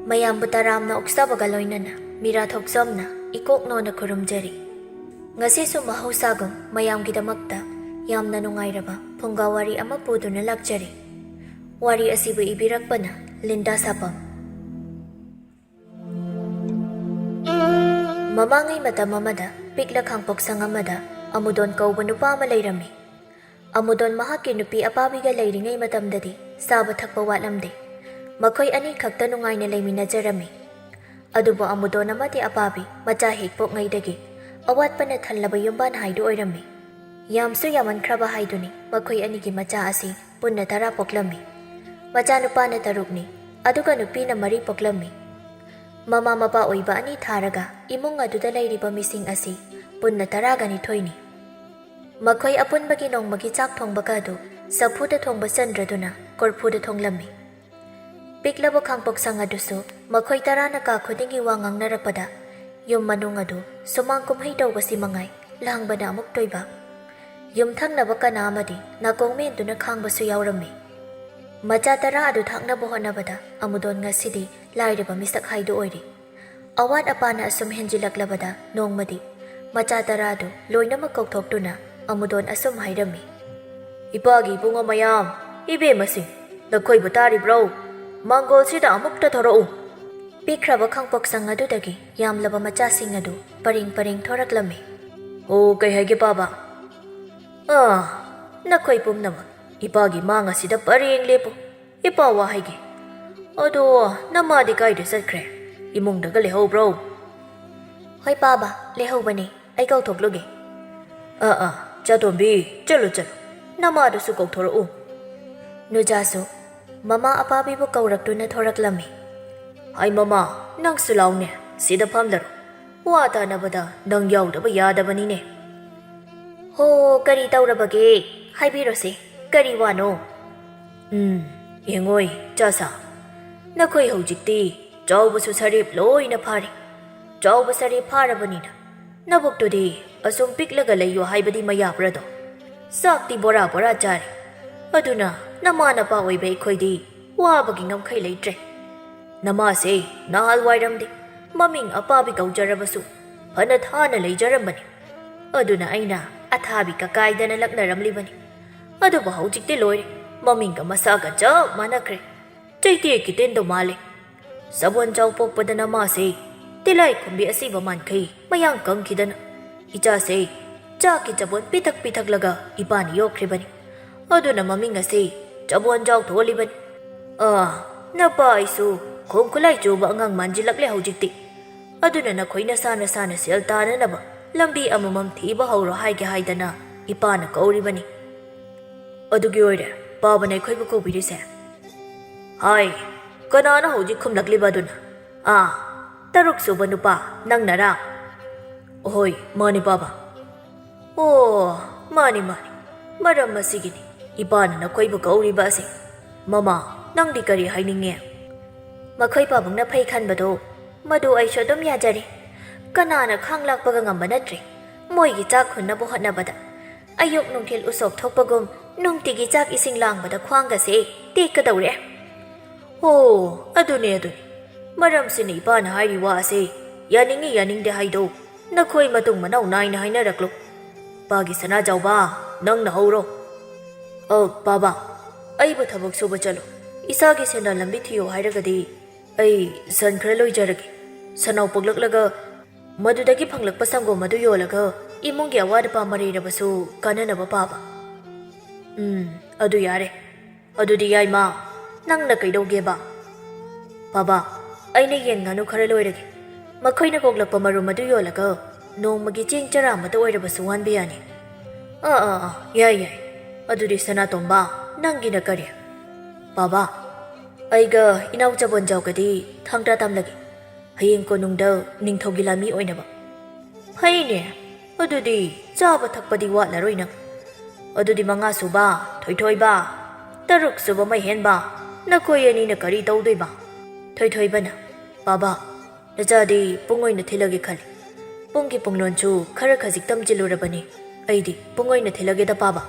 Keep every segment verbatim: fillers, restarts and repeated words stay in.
ꯃꯌꯥꯝꯕꯨ ꯇꯔꯥꯝꯅ ꯑꯣꯛꯆꯕꯒ ꯂꯣꯏꯅꯅ ꯃꯤꯔꯥ ꯊꯣꯛꯆꯝꯅ ꯏꯀꯣꯛ ꯅꯣꯟꯅ ꯈꯨꯔꯨꯝꯖꯔꯤ꯫ ꯉꯁꯤꯁꯨ ꯃꯍꯧꯁꯥꯒꯨꯝ ꯃꯌꯥꯝꯒꯤꯗꯃꯛꯇ ꯌꯥꯝꯅ ꯅꯨꯡꯉꯥꯏꯔꯕ ꯐꯨꯡꯒꯥ ꯋꯥꯔꯤ ꯑꯃ ꯄꯨꯗꯨꯅ ꯂꯥꯛꯆꯔꯤ꯫ ꯋꯥꯔꯤ ꯑꯁꯤꯕꯨ ꯏꯕꯤꯔꯛꯄꯅ ꯂꯤꯟꯗꯥ ꯁꯥꯄꯝ꯫ ꯃꯃꯥꯡꯉꯩ ꯃꯇꯝ ꯑꯃꯗ ꯄꯤꯛꯂ ꯈꯥꯡꯄꯣꯛꯁꯪ ꯑꯃꯗ ꯑꯃꯨꯗꯣꯟ ꯀꯧꯕ ꯅꯨꯄꯥ ꯑꯃ ꯂꯩꯔꯝꯃꯤ꯫ ꯑꯃꯨꯗꯣꯟ ꯃꯍꯥꯛꯀꯤ ꯅꯨꯄꯤ ꯑꯄꯥꯕꯤꯒ ꯂꯩꯔꯤꯉꯩ ꯃꯇꯝꯗꯗꯤ ꯆꯥꯕ ꯊꯛꯄ ꯋꯥꯠꯂꯝꯗꯦ꯫ ꯃꯈꯣꯏ ꯑꯅꯤ ꯈꯛꯇ ꯅꯨꯡꯉꯥꯏꯅ ꯂꯩꯃꯤꯟꯅꯖꯔꯝꯃꯤ꯫ ꯑꯗꯨꯕꯨ ꯑꯃꯨꯗꯣꯟ ꯑꯃꯗꯤ ꯑꯄꯥꯕꯤ ꯃꯆꯥ ꯍꯦꯛ ꯄꯣꯛꯉꯩꯗꯒꯤ ꯑꯋꯥꯠꯄꯅ ꯊꯜꯂꯕ ꯌꯨꯝꯕꯥꯟ ꯍꯥꯏꯗꯨ ꯑꯣꯏꯔꯝꯃꯤ꯫ ꯌꯥꯝꯁꯨ ꯌꯥꯝꯃꯟꯈ꯭ꯔꯕ ꯍꯥꯏꯗꯨꯅꯤ ꯃꯈꯣꯏ ꯑꯅꯤꯒꯤ ꯃꯆꯥ ꯑꯁꯤ ꯄꯨꯟꯅ ꯇꯔꯥ ꯄꯣꯛꯂꯝꯃꯤ꯫ ꯃꯆꯥꯅꯨꯄꯥꯅ ꯇꯔꯨꯛꯅꯤ, ꯑꯗꯨꯒ ꯅꯨꯄꯤꯅ ꯃꯔꯤ ꯄꯣꯛꯂꯝꯃꯤ꯫ ꯃꯃꯥ ꯃꯄꯥ ꯑꯣꯏꯕ ꯑꯅꯤ ꯊꯥꯔꯒ ꯏꯃꯨꯡ ꯑꯗꯨꯗ ꯂꯩꯔꯤꯕ ꯃꯤꯁꯤꯡ ꯑꯁꯤ ꯄꯨꯟꯅ ꯇꯔꯥꯒ ꯅꯤꯊꯣꯏꯅꯤ꯫ ꯃꯈꯣꯏ ꯑꯄꯨꯟꯕꯒꯤ ꯅꯣꯡꯃꯒꯤ ꯆꯥꯛ ꯊꯣꯡꯕꯒ ꯑꯗꯨ ꯆꯐꯨꯗ ꯊꯣꯡꯕ ꯆꯟꯗ꯭ꯔꯗꯨꯅ ꯀꯣꯔꯐꯨꯗ ꯊꯣꯡꯂꯝꯃꯤ꯫ ꯄꯤꯛꯂꯕ ꯈꯥꯡꯄꯣꯛꯁꯪ ꯑꯗꯨꯁꯨ ꯃꯈꯣꯏ ꯇꯔꯥꯅ ꯀꯥ ꯈꯨꯗꯤꯡꯒꯤ ꯋꯥ ꯉꯥꯡꯅꯔꯛꯄꯗ ꯌꯨꯝ ꯃꯅꯨꯡ ꯑꯗꯨ ꯁꯨꯃꯥꯡ ꯀꯨꯝꯍꯩ ꯇꯧꯕꯁꯤ ꯃꯉꯥꯏ ꯂꯥꯡꯕꯅ ꯑꯃꯨꯛ ꯇꯣꯏꯕ꯫ ꯌꯨꯝꯊꯪꯅꯕ ꯀꯅꯥ ꯑꯃꯗꯤ ꯅꯥꯀꯣꯡ ꯃꯦꯟꯗꯨꯅ ꯈꯥꯡꯕꯁꯨ ꯌꯥꯎꯔꯝꯃꯤ꯫ ꯃꯆꯥ ꯇꯔꯥ ꯑꯗꯨ ꯊꯥꯛꯅꯕ ꯍꯣꯠꯅꯕꯗ ꯑꯃꯨꯗꯣꯟ ꯉꯁꯤꯗꯤ ꯂꯥꯏꯔꯕ ꯃꯤꯁꯛ ꯍꯥꯏꯗꯨ ꯑꯣꯏꯔꯤ꯫ ꯑꯋꯥꯠ ꯑꯄꯥꯅ ꯑꯁꯨꯝ ꯍꯦꯟꯖꯤꯜꯂꯛꯂꯕꯗ ꯅꯣꯡꯃꯗꯤ ꯃꯆꯥ ꯇꯔꯥꯗꯨ ꯂꯣꯏꯅꯃꯛ ꯀꯧꯊꯣꯛꯇꯨꯅ ꯑꯃꯨꯗꯣꯟ ꯑꯁꯨꯝ ꯍꯥꯏꯔꯝꯃꯤ, "ꯏꯄꯥꯒꯤ ꯏꯕꯨꯡꯉꯣ ꯃꯌꯥꯝ, ꯏꯕꯦꯝꯃꯁꯤꯡ, ꯅꯈꯣꯏꯕꯨ ꯇꯥꯔꯤꯕ꯭ꯔꯣ? ꯃꯥꯡꯒꯣꯜꯁꯤꯗ ꯑꯃꯨꯛꯇ ꯊꯣꯔꯛꯎ!" ꯄꯤꯛꯈ꯭ꯔꯕ ꯈꯥꯡꯄꯣꯛꯁꯪ ꯑꯗꯨꯗꯒꯤ ꯌꯥꯝꯂꯕ ꯃꯆꯥꯁꯤꯡ ꯑꯗꯨ ꯄꯔꯦꯡ ꯄꯔꯦꯡ ꯊꯣꯔꯛꯂꯝꯃꯤ꯫ "ꯑꯣ, ꯀꯩ ꯍꯥꯏꯒꯦ ꯄꯥꯕ? ꯑꯥ, ꯅꯈꯣꯏ ꯄꯨꯝꯅꯃꯛ ꯏꯄꯥꯒꯤ ꯃꯥꯡ ꯑꯁꯤꯗ ꯄꯔꯦꯡ ꯂꯦꯞꯄꯨ꯫ ꯏꯄꯥ ꯋꯥ ꯍꯥꯏꯒꯦ꯫ ꯑꯗꯣ, ꯅꯃꯥꯗꯤ ꯀꯥꯏꯗ ꯆꯠꯈ꯭ꯔꯦ? ꯏꯃꯨꯡꯗꯒ ꯂꯩꯍꯧꯕ꯭ꯔꯣ?" "ꯍꯣꯏ ꯄꯥꯕ, ꯂꯩꯍꯧꯕꯅꯦ꯫ ꯑꯩ ꯀꯧꯊꯣꯛꯂꯨꯒꯦ꯫" "ꯑꯥ, ꯑꯥ, ꯆꯥꯇꯣꯝꯕꯤ, ꯆꯠꯂꯨ, ꯆꯠꯂꯨ꯫ ꯅꯃꯥꯗꯨꯁꯨ ꯀꯧꯊꯣꯔꯛꯎ꯫" ꯅꯨꯖꯥꯁꯨ ꯃꯃꯥ ꯑꯄꯥꯕꯤꯕꯨ ꯀꯧꯔꯛꯇꯨꯅ ꯊꯣꯔꯛꯂꯝꯃꯤ꯫ "ꯍꯥꯏ ꯃꯃꯥ, ꯅꯪꯁꯨ ꯂꯥꯎꯅꯦ, ꯁꯤꯗ ꯐꯝꯂꯔꯣ꯫ ꯋꯥ ꯇꯥꯅꯕꯗ ꯅꯪ ꯌꯥꯎꯗꯕ ꯌꯥꯗꯕꯅꯤꯅꯦ꯫" "ꯍꯣ, ꯀꯔꯤ ꯇꯧꯔꯕꯒꯦ? ꯍꯥꯏꯕꯤꯔꯣꯁꯦ, ꯀꯔꯤ ꯋꯥꯅꯣ?" "ꯎꯝ, ꯌꯦꯡꯉꯣꯏ, ꯆꯥꯁꯥ, ꯅꯈꯣꯏ ꯍꯧꯖꯤꯛꯇꯤ ꯆꯥꯎꯕꯁꯨ ꯁꯔꯦꯞ ꯂꯣꯏꯅ ꯐꯥꯔꯦ꯫ ꯆꯥꯎꯕ ꯁꯔꯦꯞ ꯐꯥꯔꯕꯅꯤꯅ ꯅꯕꯨꯛꯇꯨꯗꯤ ꯑꯁꯨꯝ ꯄꯤꯛꯂꯒ ꯂꯩꯌꯨ ꯍꯥꯏꯕꯗꯤ ꯃꯌꯥꯕ꯭ꯔꯗꯣ? ꯆꯥꯛꯇꯤ ꯕꯣꯔꯥ ꯕꯣꯔꯥ ꯆꯥꯔꯦ꯫ ꯑꯗꯨꯅ ꯅꯃꯥ ꯅꯄꯥ ꯑꯣꯏꯕ ꯑꯩꯈꯣꯏꯗꯤ ꯋꯥꯕꯒꯤ ꯉꯝꯈꯩ ꯂꯩꯇ꯭ꯔꯦ꯫ ꯅꯃꯥꯁꯦ ꯅꯍꯥꯟꯋꯥꯏꯔꯝꯗꯤ ꯃꯃꯤꯡ ꯑꯄꯥꯕꯤ ꯀꯧꯖꯔꯕꯁꯨ ꯐꯅ ꯊꯥꯅ ꯂꯩꯖꯔꯝꯕꯅꯤ꯫ ꯑꯗꯨꯅ ꯑꯩꯅ ꯑꯊꯥꯕꯤ ꯀꯀꯥꯏꯗꯅ ꯂꯛꯅꯔꯝꯂꯤꯕꯅꯤ꯫ ꯑꯗꯨꯕꯨ ꯍꯧꯖꯤꯛꯇꯤ ꯂꯣꯏꯔꯦ, ꯃꯃꯤꯡꯒ ꯃꯁꯥꯒ ꯆꯞ ꯃꯥꯟꯅꯈ꯭ꯔꯦ꯫ ꯆꯩꯇꯦꯛ ꯀꯤꯇꯦꯟꯗꯣ ꯃꯥꯜꯂꯦ꯫ ꯁꯕꯣꯟꯖꯥꯎ ꯄꯣꯛꯄꯗ ꯅꯃꯥꯁꯦ ꯇꯤꯂꯥꯏꯈꯨꯝꯕꯤ ꯑꯁꯤꯕ ꯃꯥꯟꯈꯩ ꯃꯌꯥꯡ ꯀꯪꯈꯤꯗꯅ ꯏꯆꯥꯁꯦ ꯆꯥꯛꯀꯤ ꯆꯕꯣꯟ ꯄꯤꯊꯛ ꯄꯤꯊꯛꯂꯒ ꯏꯄꯥꯅ ꯌꯣꯛꯈ꯭ꯔꯤꯕꯅꯤ꯫ ꯑꯗꯨꯅ ꯃꯃꯤꯡ ꯑꯁꯤ ꯆꯕꯣꯟꯖꯥꯎ ꯊꯣꯜꯂꯤꯕꯅꯤ꯫ ꯑꯥ, ꯅꯄꯥ ꯑꯩꯁꯨ ꯈꯣꯡ ꯈꯨꯠꯂꯥꯏ ꯆꯨꯕ ꯑꯉꯥꯡ ꯃꯥꯟꯁꯤꯜꯂꯛꯂꯦ ꯍꯧꯖꯤꯛꯇꯤ꯫ ꯑꯗꯨꯅ ꯅꯈꯣꯏ ꯅꯁꯥ ꯅꯁꯥꯅ ꯁꯦꯜ ꯇꯥꯅꯅꯕ ꯂꯝꯕꯤ ꯑꯃꯃꯝ ꯊꯤꯕ ꯍꯧꯔꯣ ꯍꯥꯏꯒꯦ ꯍꯥꯏꯗꯅ ꯏꯄꯥꯅ ꯀꯧꯔꯤꯕꯅꯤ꯫ ꯑꯗꯨꯒꯤ ꯑꯣꯏꯔꯦ ꯄꯥꯕꯅ ꯑꯩꯈꯣꯏꯕꯨ ꯀꯧꯕꯤꯔꯤꯁꯦ꯫ ꯍꯥꯏ, ꯀꯅꯥꯅꯣ ꯍꯧꯖꯤꯛ ꯈꯨꯝꯂꯛꯂꯤꯕ ꯑꯗꯨꯅ? ꯑꯥ, ꯇꯔꯨꯛ ꯁꯨꯕ ꯅꯨꯄꯥ, ꯅꯪꯅꯔꯥ? ꯑꯍꯣꯏ, ꯃꯥꯅꯤ ꯄꯥꯕ꯫ ꯑꯣ, ꯃꯥꯅꯤ, ꯃꯥꯅꯤ꯫ ꯃꯔꯝ ꯑꯁꯤꯒꯤꯅꯤ ꯏꯄꯥꯅ ꯅꯈꯣꯏꯕꯨ ꯀꯧꯔꯤꯕ ꯑꯁꯤ꯫ ꯃꯃꯥ, ꯅꯪꯗꯤ ꯀꯔꯤ ꯍꯥꯏꯅꯤꯡꯉꯦ? ꯃꯈꯣꯏ ꯄꯥꯕꯨꯡꯅ ꯐꯩ ꯈꯟꯕꯗꯣ, ꯃꯗꯨ ꯑꯩꯁꯨ ꯑꯗꯨꯝ ꯌꯥꯖꯔꯦ꯫ ꯀꯅꯥꯅ ꯈꯥꯡ ꯂꯥꯛꯄꯒ ꯉꯝꯕ ꯅꯠꯇ꯭ꯔꯦ꯫ ꯃꯣꯏꯒꯤ ꯆꯥꯛ ꯍꯨꯟꯅꯕ ꯍꯣꯠꯅꯕꯗ ꯑꯌꯨꯛ ꯅꯨꯡꯊꯤꯜ ꯎꯁꯣꯞ ꯊꯣꯛꯄꯒꯨꯝ ꯅꯨꯡꯇꯤꯒꯤ ꯆꯥꯛ ꯏꯁꯤꯡ ꯂꯥꯡꯕꯗ ꯈ꯭ꯋꯥꯡꯒꯁꯦ ꯇꯦꯛꯀꯗꯧꯔꯦ꯫ ꯑꯣ, ꯑꯗꯨꯅꯦ, ꯑꯗꯨꯅꯦ꯫ ꯃꯔꯝꯁꯤꯅ ꯏꯄꯥꯅ ꯍꯥꯏꯔꯤ ꯋꯥ ꯑꯁꯦ ꯌꯥꯅꯤꯡꯉꯤ ꯌꯥꯅꯤꯡꯗꯦ ꯍꯥꯏꯗꯣ ꯅꯈꯣꯏ ꯃꯇꯨꯡ ꯃꯅꯥꯎ ꯅꯥꯏꯅ ꯍꯥꯏꯅꯔꯛꯂꯣ꯫ ꯄꯥꯒꯤ ꯁꯅꯥꯖꯥꯎꯕ, ꯅꯪꯅ ꯍꯧꯔꯣ꯫ ꯑ, ꯄꯥꯕ, ꯑꯩꯕꯨ ꯊꯕꯛ ꯁꯨꯕ ꯆꯠꯂꯣ꯫ ꯏꯁꯥꯒꯤ ꯁꯦꯟꯗꯥꯟ ꯂꯝꯕꯤ ꯊꯤꯌꯣ ꯍꯥꯏꯔꯒꯗꯤ ꯑꯩ ꯁꯟ ꯈꯔ ꯂꯣꯏꯖꯔꯒꯦ꯫ ꯁꯟꯅꯥꯎ ꯄꯣꯛꯂꯛꯂꯒ ꯃꯗꯨꯗꯒꯤ ꯐꯪꯂꯛꯄ ꯁꯪꯒꯣꯝ ꯑꯗꯨ ꯌꯣꯜꯂꯒ ꯏꯃꯨꯡꯒꯤ ꯑꯋꯥꯠ ꯑꯄꯥ ꯃꯔꯩꯔꯕꯁꯨ ꯀꯥꯟꯅꯅꯕ ꯄꯥꯕ꯫ ꯎꯝ, ꯑꯗꯨ ꯌꯥꯔꯦ꯫ ꯑꯗꯨꯗꯤ ꯌꯥꯏꯃ, ꯅꯪꯅ ꯀꯩꯗꯧꯒꯦꯕ? ꯄꯥꯕ, ꯑꯩꯅ ꯌꯦꯟ ꯉꯥꯅꯨ ꯈꯔ ꯂꯣꯏꯔꯒꯦ꯫ ꯃꯈꯣꯏꯅ ꯀꯣꯛꯂꯛꯄ ꯃꯔꯨꯝ ꯑꯗꯨ ꯌꯣꯜꯂꯒ ꯅꯣꯡꯃꯒꯤ ꯆꯦꯡ ꯆꯔꯥ ꯑꯃꯇ ꯑꯣꯏꯔꯕꯁꯨ ꯋꯥꯟꯕ ꯌꯥꯅꯤ꯫ ꯑꯥ, ꯑꯥ, ꯑꯥ, ꯌꯥꯏ, ꯌꯥꯏ꯫ ꯑꯗꯨꯗꯤ ꯁꯅꯥꯇꯣꯝꯕ, ꯅꯪꯒꯤꯅ ꯀꯔꯤ? ꯄꯥꯕ, ꯑꯩꯒ ꯏꯅꯥꯎ ꯆꯕꯣꯟꯖꯥꯎꯒꯗꯤ ꯊꯥꯡ ꯇꯔꯥ ꯇꯝꯂꯒꯦ꯫ ꯍꯌꯦꯡ ꯀꯣꯅꯨꯡꯗ ꯅꯤꯡꯊꯧꯒꯤ ꯂꯥꯟꯃꯤ ꯑꯣꯏꯅꯕ꯫ ꯐꯩꯅꯦ, ꯑꯗꯨꯗꯤ ꯆꯥꯕ ꯊꯛꯄꯗꯤ ꯋꯥꯠꯂꯔꯣꯏ ꯅꯪ꯫ ꯑꯗꯨꯗꯤ ꯃꯉꯥ ꯁꯨꯕ, ꯊꯣꯏꯊꯣꯏꯕ, ꯇꯔꯨꯛ ꯁꯨꯕ ꯃꯩꯍꯦꯟꯕ, ꯅꯈꯣꯏ ꯑꯅꯤꯅ ꯀꯔꯤ ꯇꯧꯗꯣꯏꯕ? ꯊꯣꯏꯊꯣꯏꯕꯅ, ꯄꯥꯕ, ꯅꯆꯥꯗꯤ ꯄꯨꯡ ꯑꯣꯏꯅ ꯊꯤꯜꯂꯒꯦ ꯈꯜꯂꯤ꯫ ꯄꯨꯡꯒꯤ ꯄꯨꯡꯂꯣꯟꯁꯨ ꯈꯔ ꯈꯖꯤꯛ ꯇꯝꯁꯤꯜꯂꯨꯔꯕꯅꯤ꯫ ꯑꯩꯗꯤ ꯄꯨꯡ ꯑꯣꯏꯅ ꯊꯤꯜꯂꯒꯦꯗ ꯄꯥꯕ꯫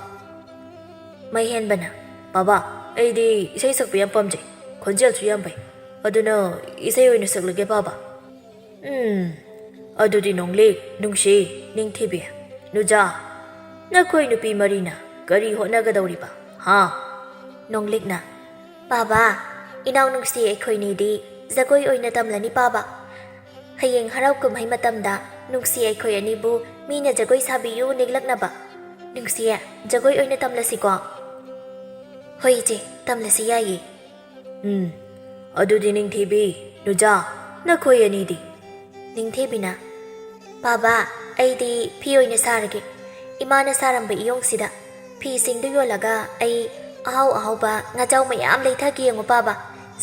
ꯃꯩꯍꯦꯟꯕꯅ, ꯄꯥꯕ, ꯑꯩꯗꯤ ꯏꯁꯩ ꯁꯛꯄ ꯌꯥꯝ ꯄꯥꯝꯖꯩ, ꯈꯣꯟꯖꯦꯜꯁꯨ ꯌꯥꯝ ꯐꯩ꯫ ꯑꯗꯨꯅ ꯏꯁꯩ ꯑꯣꯏꯅ ꯁꯛꯂꯒꯦ, ꯄꯥꯕ꯫ ꯎꯝ, ꯑꯗꯨꯗꯤ ꯅꯣꯡꯂꯤꯛ, ꯅꯨꯡꯁꯤ, ꯅꯤꯡꯊꯤꯕꯤ, ꯅꯨꯖꯥ, ꯅꯈꯣꯏ ꯅꯨꯄꯤ ꯃꯔꯤꯅ ꯀꯔꯤ ꯍꯣꯠꯅꯒꯗꯧꯔꯤꯕ, ꯍꯥ? ꯅꯣꯡꯂꯤꯛꯅ, "ꯄꯥꯕ, ꯏꯅꯥꯎ ꯅꯨꯡꯁꯤ ꯑꯩꯈꯣꯏꯅꯤꯗꯤ ꯖꯒꯣꯏ ꯑꯣꯏꯅ ꯇꯝꯂꯅꯤ, ꯄꯥꯕ꯫ ꯍꯌꯦꯡ ꯍꯔꯥꯎ ꯀꯨꯝꯍꯩ ꯃꯇꯝꯗ ꯅꯨꯡꯁꯤ ꯑꯩꯈꯣꯏ ꯑꯅꯤꯕꯨ ꯃꯤꯅ ꯖꯒꯣꯏ ꯁꯥꯕꯤꯌꯨ ꯅꯤꯛꯂꯛꯅꯕ꯫ ꯅꯨꯡꯁꯤ, ꯖꯒꯣꯏ ꯑꯣꯏꯅ ꯇꯝꯂꯁꯤꯀꯣ?" "ꯍꯣꯏ ꯏꯆꯦ, ꯇꯝꯂꯁꯤ ꯌꯥꯏꯌꯦ꯫" "ꯎꯝ, ꯑꯗꯨꯗꯤ ꯅꯤꯡꯊꯤꯕꯤ, ꯅꯨꯖꯥ, ꯅꯈꯣꯏ ꯑꯅꯤꯗꯤ?" ꯅꯤꯡꯊꯤꯕꯤꯅ, "ꯄꯥꯕ, ꯑꯩꯗꯤ ꯐꯤ ꯑꯣꯏꯅ ꯁꯥꯔꯒꯦ꯫ ꯏꯃꯥꯅ ꯁꯥꯔꯝꯕ ꯏꯌꯣꯡꯁꯤꯗ ꯐꯤꯁꯤꯡꯗꯨ ꯌꯣꯜꯂꯒ ꯑꯩ ꯑꯍꯥꯎ ꯑꯍꯥꯎꯕ ꯉꯥꯖꯥꯎ ꯃꯌꯥꯝ ꯂꯩꯊꯒꯦ ꯌꯦꯡꯉꯨ, ꯄꯥꯕ꯫